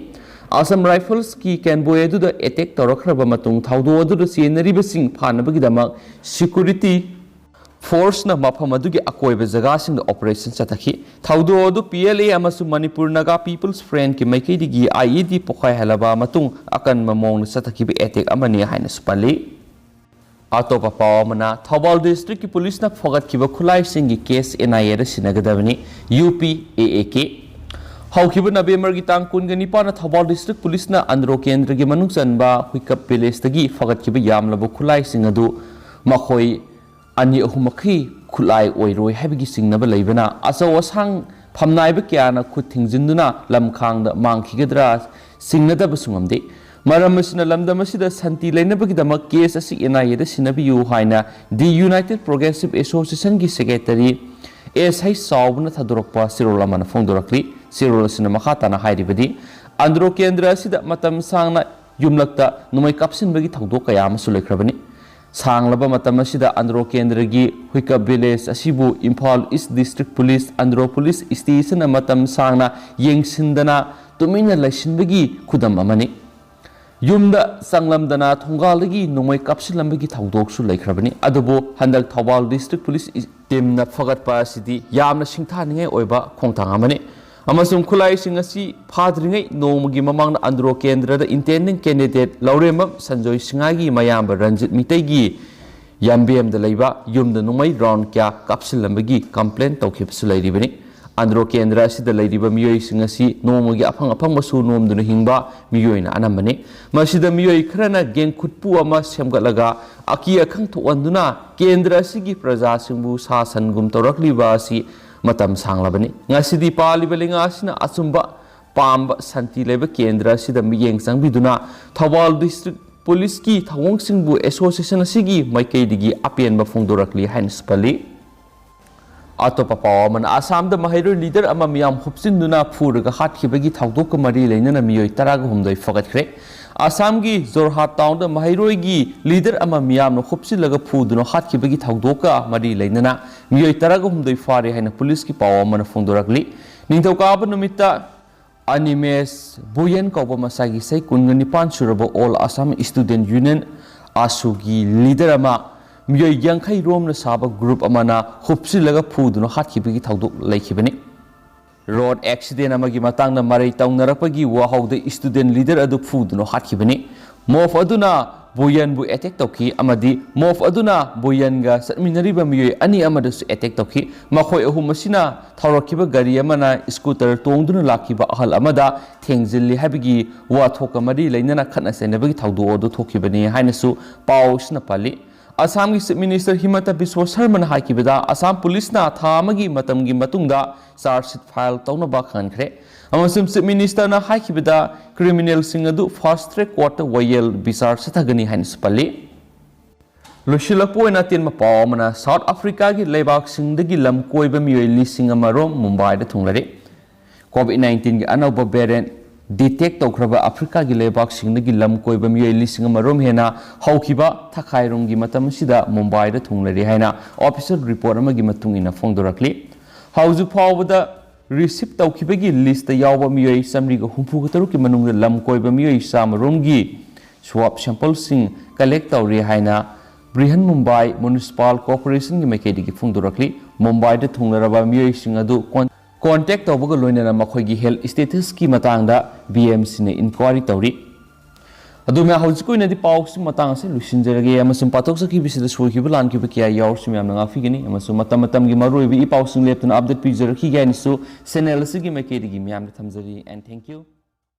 Assam Riflesꯀꯤ convoy ꯑꯗꯨꯗ attack ꯇꯧꯔꯛꯈ꯭ꯔꯕ ꯃꯇꯨꯡ, ꯊꯧꯗꯣꯛ ꯑꯗꯨꯗ ꯆꯦꯟꯅꯔꯤꯕꯁꯤꯡ ꯐꯥꯅꯕꯒꯤꯗꯃꯛ security forceꯅ ꯃꯐꯝ ꯑꯗꯨꯒꯤ ꯑꯀꯣꯏꯕ ꯖꯒꯥꯁꯤꯡꯗ operation ꯆꯠꯊꯈꯤ꯫ ꯊꯧꯗꯣꯛ ꯑꯗꯨ P L A ꯑꯃꯁꯨꯡ Manipur Naga People's Frontꯀꯤ ꯃꯥꯏꯀꯩꯗꯒꯤ I E D ꯄꯣꯈꯥꯏꯍꯜꯂꯕ ꯃꯇꯨꯡ ꯑꯀꯟꯕ ꯃꯑꯣꯡꯗ ꯆꯠꯊꯈꯤꯕ attack ꯑꯃꯅꯤ ꯍꯥꯏꯅꯁꯨ ꯄꯜꯂꯤ꯫ ꯑꯇꯣꯞꯄ ꯄꯥꯎ ꯑꯃꯅ, Thoubal districtꯀꯤ policeꯅ ꯐꯒꯠꯈꯤꯕ ꯈꯨꯠꯂꯥꯏꯁꯤꯡꯒꯤ case N I Aꯗ ꯁꯤꯟꯅꯒꯗꯕꯅꯤ, U P A A K꯫ ꯍꯧꯈꯤꯕ Novemberꯒꯤ ꯇꯥꯡ ꯀꯨꯟꯒ ꯅꯤꯄꯥꯟꯗ ꯊꯧꯕꯥꯜ district policeꯅ ꯑꯟꯗ꯭ꯔꯣ ꯀꯦꯟꯗ꯭ꯔꯒꯤ ꯃꯅꯨꯡ ꯆꯟꯕ ꯍꯨꯏꯀꯞ villageꯇꯒꯤ ꯐꯒꯠꯈꯤꯕ ꯌꯥꯝꯂꯕ ꯈꯨꯠꯂꯥꯏꯁꯤꯡ ꯑꯗꯨ ꯃꯈꯣꯏ ꯑꯅꯤ ꯑꯍꯨꯝꯃꯛꯀꯤ ꯈꯨꯠꯂꯥꯏ ꯑꯣꯏꯔꯣꯏ ꯍꯥꯏꯕꯒꯤ ꯆꯤꯡꯅꯕ ꯂꯩꯕꯅ, ꯑꯆꯧ ꯑꯁꯥꯡ ꯐꯝꯅꯥꯏꯕ ꯀꯌꯥꯅ ꯈꯨꯠ ꯊꯤꯡꯖꯤꯟꯗꯨꯅ ꯂꯝꯈꯥꯡꯗ ꯃꯥꯡꯈꯤꯒꯗ꯭ꯔꯥ ꯆꯤꯡꯅꯗꯕꯁꯨ ꯉꯝꯗꯦ꯫ ꯃꯔꯝ ꯑꯁꯤꯅ ꯂꯝꯗꯝ ꯑꯁꯤꯗ ꯁꯥꯟꯇꯤ ꯂꯩꯅꯕꯒꯤꯗꯃꯛ case ꯑꯁꯤ N I Aꯗ ꯁꯤꯟꯅꯕꯤꯌꯨ ꯍꯥꯏꯅ The United Progressive Associationꯒꯤ secretary S H ꯆꯥꯎꯕꯅ ꯊꯥꯗꯣꯔꯛꯄ ꯆꯦꯔꯣꯜ ꯑꯃꯅ ꯐꯣꯡꯗꯣꯔꯛꯂꯤ꯫ ꯆꯦꯔꯣꯜ ꯑꯁꯤꯅ ꯃꯈꯥ ꯇꯥꯅ ꯍꯥꯏꯔꯤꯕꯗꯤ, ꯑꯟꯗ꯭ꯔꯣ ꯀꯦꯟꯗ꯭ꯔ ꯑꯁꯤꯗ ꯃꯇꯝ ꯁꯥꯡꯅ ꯌꯨꯝꯂꯛꯇ ꯅꯣꯡꯃꯩ ꯀꯥꯞꯁꯤꯟꯕꯒꯤ ꯊꯧꯗꯣꯛ ꯀꯌꯥ ꯑꯃꯁꯨ ꯂꯩꯈ꯭ꯔꯕꯅꯤ꯫ ꯁꯥꯡꯂꯕ ꯃꯇꯝ ꯑꯁꯤꯗ ꯑꯟꯗ꯭ꯔꯣ ꯀꯦꯟꯗ꯭ꯔꯒꯤ ꯍꯨꯏꯀꯞ village ꯑꯁꯤꯕꯨ Imphal East District Police, Andro police stationꯅ ꯃꯇꯝ ꯁꯥꯡꯅ ꯌꯦꯡꯁꯤꯟꯗꯅ ꯇꯨꯃꯤꯟꯅ ꯂꯩꯁꯤꯟꯕꯒꯤ ꯈꯨꯗꯝ ꯑꯃꯅꯤ꯫ ꯌꯨꯝꯗ ꯆꯪꯂꯝꯗꯅ ꯊꯣꯡꯒꯥꯜꯗꯒꯤ ꯅꯣꯡꯃꯩ ꯀꯥꯞꯁꯤꯜꯂꯝꯕꯒꯤ ꯊꯧꯗꯣꯛꯁꯨ ꯂꯩꯈ꯭ꯔꯕꯅꯤ꯫ ꯑꯗꯨꯕꯨ ꯍꯟꯗꯛ ꯊꯧꯕꯥꯜ district police teamꯅ ꯐꯒꯠꯄ ꯑꯁꯤꯗꯤ ꯌꯥꯝꯅ ꯁꯤꯡꯊꯥꯅꯤꯡꯉꯥꯏ ꯑꯣꯏꯕ ꯈꯣꯡꯊꯥꯡ ꯑꯃꯅꯤ꯫ ꯑꯃꯁꯨꯡ ꯈꯨꯠꯂꯥꯏꯁꯤꯡ ꯑꯁꯤ ꯐꯥꯗ꯭ꯔꯤꯉꯩ ꯅꯣꯡꯃꯒꯤ ꯃꯃꯥꯡꯗ ꯑꯟꯗ꯭ꯔꯣ ꯀꯦꯟꯗ꯭ꯔꯗ intending candidate ꯂꯧꯔꯦꯝꯕꯝ ꯁꯟꯖꯣꯏ ꯁꯤꯡꯍꯥꯒꯤ ꯃꯌꯥꯝꯕ ꯔꯟꯖꯤꯠ ꯃꯤꯇꯩꯒꯤ ꯌꯥꯝꯕꯦꯝꯗ ꯂꯩꯕ ꯌꯨꯝꯗ ꯅꯣꯡꯃꯩ round ꯀꯌꯥ ꯀꯥꯞꯁꯤꯜꯂꯝꯕꯒꯤ complaint ꯇꯧꯈꯤꯕꯁꯨ ꯂꯩꯔꯤꯕꯅꯤ꯫ ꯑꯟꯗ꯭ꯔꯣ ꯀꯦꯟꯗ꯭ꯔ ꯑꯁꯤꯗ ꯂꯩꯔꯤꯕ ꯃꯤꯑꯣꯏꯁꯤꯡ ꯑꯁꯤ ꯅꯣꯡꯃꯒꯤ ꯑꯐꯪ ꯑꯐꯪꯕ ꯁꯨ ꯅꯣꯝꯗꯨꯅ ꯍꯤꯡꯕ ꯃꯤꯑꯣꯏꯅ ꯑꯅꯝꯕꯅꯤ꯫ ꯃꯁꯤꯗ ꯃꯤꯑꯣꯏ ꯈꯔꯅ ꯒꯦꯡ ꯈꯨꯠꯄꯨ ꯑꯃ ꯁꯦꯝꯒꯠꯂꯒ ꯑꯀꯤ ꯑꯈꯪ ꯊꯣꯛꯍꯟꯗꯨꯅ ꯀꯦꯟꯗ꯭ꯔ ꯑꯁꯤꯒꯤ ꯄ꯭ꯔꯖꯥꯁꯤꯡꯕꯨ ꯁꯥ ꯁꯟꯒꯨꯝ ꯇꯧꯔꯛꯂꯤꯕ ꯑꯁꯤ ꯃꯇꯝ ꯁꯥꯡꯂꯕꯅꯤ꯫ ꯉꯁꯤꯗꯤ ꯄꯥꯜꯂꯤꯕ ꯂꯩꯉꯥꯛ ꯑꯁꯤꯅ ꯑꯆꯨꯝꯕ ꯄꯥꯝꯕ ꯁꯥꯟꯇꯤ ꯂꯩꯕ ꯀꯦꯟꯗ꯭ꯔ ꯑꯁꯤꯗ ꯃꯤꯠꯌꯦꯡ ꯆꯪꯕꯤꯗꯨꯅ ꯊꯧꯕꯥꯜ district policeꯀꯤ ꯊꯧꯑꯣꯡꯁꯤꯡꯕꯨ association ꯑꯁꯤꯒꯤ ꯃꯥꯏꯀꯩꯗꯒꯤ ꯑꯄꯦꯟꯕ ꯐꯣꯡꯗꯣꯔꯛꯂꯤ ꯍꯥꯏꯅꯁꯨ ꯄꯜꯂꯤ꯫ ꯑꯇꯣꯞꯄ ꯄꯥꯎ ꯑꯃꯅ, ꯑꯁꯥꯝꯗ ꯃꯍꯩꯔꯣꯏ ꯂꯤꯗꯔ ꯑꯃ ꯃꯤꯌꯥꯝ ꯍꯨꯞꯆꯤꯟꯗꯨꯅ ꯐꯨꯔꯒ ꯍꯥꯠꯈꯤꯕꯒꯤ ꯊꯧꯗꯣꯛꯀ ꯃꯔꯤ ꯂꯩꯅꯅ ꯃꯤꯑꯣꯏ ꯇꯔꯥꯒ ꯍꯨꯝꯗꯣꯏ ꯐꯒꯠꯈ꯭ꯔꯦ꯫ ꯑꯁꯥꯝꯒꯤ ꯖꯣꯔꯍꯥꯠ ꯇꯥꯎꯟꯗ ꯃꯍꯩꯔꯣꯏꯒꯤ ꯂꯤꯗꯔ ꯑꯃ ꯃꯤꯌꯥꯝꯅ ꯍꯨꯞꯆꯤꯜꯂꯒ ꯐꯨꯗꯨꯅ ꯍꯥꯠꯈꯤꯕꯒꯤ ꯊꯧꯗꯣꯛꯀ ꯃꯔꯤ ꯂꯩꯅꯅ ꯃꯤꯑꯣꯏ ꯇꯔꯥꯒ ꯍꯨꯝꯗꯣꯏ ꯐꯥꯔꯦ ꯍꯥꯏꯅ ꯄꯨꯂꯤꯁꯀꯤ ꯄꯥꯎ ꯑꯃꯅ ꯐꯣꯡꯗꯣꯔꯛꯂꯤ꯫ ꯅꯤꯡꯊꯧꯀꯥꯕ ꯅꯨꯃꯤꯠꯇ ꯑꯅꯤꯃꯦꯁ ꯕꯨꯌꯦꯟ ꯀꯧꯕ ꯃꯁꯥꯒꯤ ꯆꯍꯤ ꯀꯨꯟꯒ ꯅꯤꯄꯥꯟ ꯁꯨꯔꯕ ꯑꯣꯜ ꯑꯁꯥꯝ ꯁ꯭ꯇꯨꯗꯦꯟꯠ ꯌꯨꯅꯤꯌꯟ, ꯑꯁꯨꯒꯤ ꯂꯤꯗꯔ ꯑꯃ ꯃꯤꯑꯣꯏ ꯌꯥꯡꯈꯩ ꯔꯣꯝꯅ ꯁꯥꯕ ꯒ꯭ꯔꯨꯞ ꯑꯃꯅ ꯍꯨꯞꯆꯤꯜꯂꯒ ꯐꯨꯗꯨꯅ ꯍꯥꯠꯈꯤꯕꯒꯤ ꯊꯧꯗꯣꯛ ꯂꯩꯈꯤꯕꯅꯤ꯫ ꯔꯣꯗ ꯑꯦꯛꯁꯤꯗꯦꯟ ꯑꯃꯒꯤ ꯃꯇꯥꯡꯗ ꯃꯔꯩ ꯇꯧꯅꯔꯛꯄꯒꯤ ꯋꯥꯍꯧꯗ ꯁ꯭ꯇꯨꯗꯦꯟꯠ ꯂꯤꯗꯔ ꯑꯗꯨ ꯐꯨꯗꯨꯅ ꯍꯥꯠꯈꯤꯕꯅꯤ꯫ ꯃꯣꯕ ꯑꯗꯨꯅ ꯕꯨꯌꯟꯕꯨ ꯑꯦꯇꯦꯛ ꯇꯧꯈꯤ ꯑꯃꯗꯤ ꯃꯣꯕ ꯑꯗꯨꯅ ꯕꯨꯌꯟꯒ ꯆꯠꯃꯤꯟꯅꯔꯤꯕ ꯃꯤꯑꯣꯏ ꯑꯅꯤ ꯑꯃꯗꯁꯨ ꯑꯦꯇꯦꯛ ꯇꯧꯈꯤ꯫ ꯃꯈꯣꯏ ꯑꯍꯨꯝ ꯑꯁꯤꯅ ꯊꯧꯔꯛꯈꯤꯕ ꯒꯥꯔꯤ ꯑꯃꯅ ꯁ꯭ꯀꯨꯇꯔ ꯇꯣꯡꯗꯨꯅ ꯂꯥꯛꯈꯤꯕ ꯑꯍꯜ ꯑꯃꯗ ꯊꯦꯡꯖꯤꯜꯂꯤ ꯍꯥꯏꯕꯒꯤ ꯋꯥꯊꯣꯛꯀ ꯃꯔꯤ ꯂꯩꯅꯅ ꯈꯠꯅ ꯆꯩꯅꯕꯒꯤ ꯊꯧꯗꯣꯛ ꯑꯗꯨ ꯊꯣꯛꯈꯤꯕꯅꯤ ꯍꯥꯏꯅꯁꯨ ꯄꯥꯎ ꯑꯁꯤꯅ ꯄꯜꯂꯤ꯫ ꯑꯁꯥꯝꯒꯤ ꯆꯤꯐ ꯃꯤꯅꯤꯁꯇꯔ ꯍꯤꯃꯟꯇ ꯕꯤꯁ꯭ꯋ ꯁꯔꯃꯅ ꯍꯥꯏꯈꯤꯕꯗ, ꯑꯁꯥꯝ ꯄꯨꯂꯤꯁꯅ ꯊꯥ ꯑꯃꯒꯤ ꯃꯇꯝꯒꯤ ꯃꯇꯨꯡꯗ ꯆꯥꯔꯖ ꯁꯤꯠ ꯐꯥꯏꯜ ꯇꯧꯅꯕ ꯈꯪꯍꯟꯈ꯭ꯔꯦ꯫ ꯑꯃꯁꯨꯡ ꯆꯤꯐ ꯃꯤꯅꯤꯁꯇꯔꯅ ꯍꯥꯏꯈꯤꯕꯗ, ꯀ꯭ꯔꯤꯃꯤꯅꯦꯜꯁꯤꯡ ꯑꯗꯨ ꯐꯥꯁꯠ ꯇ꯭ꯔꯦꯛ ꯀꯣꯔꯠꯇ ꯋꯥꯌꯦꯜ ꯕꯤꯆꯥꯔ ꯆꯠꯊꯒꯅꯤ ꯍꯥꯏꯅꯁꯨ ꯄꯜꯂꯤ꯫ ꯂꯣꯏꯁꯤꯜꯂꯛꯄ ꯑꯣꯏꯅ ꯑꯇꯦꯟꯕ ꯄꯥꯎ ꯑꯃꯅ, ꯁꯥꯎꯠ ꯑꯐ꯭ꯔꯤꯀꯥꯒꯤ ꯂꯩꯕꯥꯛꯁꯤꯡꯗꯒꯤ ꯂꯝ ꯀꯣꯏꯕ ꯃꯤꯑꯣꯏ ꯂꯤꯁꯤꯡ ꯑꯃ ꯔꯣꯝ ꯃꯨꯝꯕꯥꯏꯗ ꯊꯨꯡꯂꯔꯦ꯫ ꯀꯣꯚꯤꯗ ꯅꯥꯏꯟꯇꯤꯟꯒꯤ ꯑꯅꯧꯕ ꯚꯦꯔꯤꯌꯦꯟꯠ ꯗꯤꯇꯦꯛ ꯇꯧꯈ꯭ꯔꯕ ꯑꯐ꯭ꯔꯤꯀꯥꯒꯤ ꯂꯩꯕꯥꯛꯁꯤꯡꯗꯒꯤ ꯂꯝ ꯀꯣꯏꯕ ꯃꯤꯑꯣꯏ ꯂꯤꯁꯤꯡ ꯑꯃ ꯔꯣꯝ ꯍꯦꯟꯅ ꯍꯧꯈꯤꯕ ꯊꯈꯥꯏꯔꯣꯝꯒꯤ ꯃꯇꯝ ꯑꯁꯤꯗ ꯃꯨꯝꯕꯥꯏꯗ ꯊꯨꯡꯂꯔꯦ ꯍꯥꯏꯅ ꯑꯣꯐꯤꯁꯤꯌꯦꯜ ꯔꯤꯄꯣꯔꯠ ꯑꯃꯒꯤ ꯃꯇꯨꯡ ꯏꯟꯅ ꯐꯣꯡꯗꯣꯔꯛꯂꯤ꯫ ꯍꯧꯖꯤꯛ ꯐꯥꯎꯕꯗ ꯔꯤꯁꯤꯞ ꯇꯧꯈꯤꯕꯒꯤ ꯂꯤꯁꯇ ꯌꯥꯎꯕ ꯃꯤꯑꯣꯏ ꯆꯥꯃꯔꯤꯒ ꯍꯨꯝꯐꯨꯒ ꯇꯔꯨꯛꯀꯤ ꯃꯅꯨꯡꯗ ꯂꯝ ꯀꯣꯏꯕ ꯃꯤꯑꯣꯏ ꯆꯥꯝꯃ ꯔꯣꯝꯒꯤ ꯁ꯭ꯋꯥꯕ ꯁꯦꯝꯄꯜꯁꯤꯡ ꯀꯂꯦꯛ ꯇꯧꯔꯦ ꯍꯥꯏꯅ ꯕ꯭ꯔꯤꯍꯟ ꯃꯨꯝꯕꯥꯏ ꯃ꯭ꯌꯨꯅꯤꯁꯤꯄꯥꯜ ꯀꯣꯔꯄꯣꯔꯦꯁꯟꯒꯤ ꯃꯥꯏꯀꯩꯗꯒꯤ ꯐꯣꯡꯗꯣꯔꯛꯂꯤ꯫ ꯃꯨꯝꯕꯥꯏꯗ ꯊꯨꯡꯂꯔꯕ ꯃꯤꯑꯣꯏꯁꯤꯡ ꯑꯗꯨ ꯀꯣꯟ-, ꯀꯣꯟꯇꯦꯛ ꯇꯧꯕꯒ ꯂꯣꯏꯅꯅ ꯃꯈꯣꯏꯒꯤ ꯍꯦꯜꯊ ꯁ꯭ꯇꯦꯇꯁꯀꯤ ꯃꯇꯥꯡꯗ ꯕꯤ ꯑꯦꯝ ꯁꯤꯅ ꯏꯟꯀ꯭ꯋꯥꯏꯔꯤ ꯇꯧꯔꯤ꯫ ꯑꯗꯨ ꯃꯌꯥꯝ, ꯍꯧꯖꯤꯛꯀꯤ ꯑꯣꯏꯅꯗꯤ ꯄꯥꯎꯁꯤ ꯃꯇꯥꯡ ꯑꯁꯤꯗ ꯂꯣꯏꯁꯤꯟꯖꯔꯒꯦ, ꯑꯃꯁꯨꯡ ꯄꯥꯊꯣꯛꯆꯈꯤꯕꯁꯤꯗ ꯁꯣꯏꯈꯤꯕ ꯂꯥꯟꯈꯤꯕ ꯀꯌꯥ ꯌꯥꯎꯔꯁꯨ ꯃꯌꯥꯝꯅ ꯉꯥꯛꯄꯤꯒꯅꯤ, ꯑꯃꯁꯨꯡ ꯃꯇꯝ ꯃꯇꯝꯒꯤ ꯃꯔꯨꯑꯣꯏꯕ ꯏ ꯄꯥꯎꯁꯤꯡ ꯂꯦꯞꯇꯅ ꯑꯞꯗꯦꯠ ꯄꯤꯖꯔꯛꯈꯤꯒꯦ ꯍꯥꯏꯅꯁꯨ ꯆꯦꯅꯦꯜ ꯑꯁꯤꯒꯤ ꯃꯥꯏꯀꯩꯗꯒꯤ ꯃꯌꯥꯝꯗ ꯊꯝꯖꯔꯤ꯫ And thank you.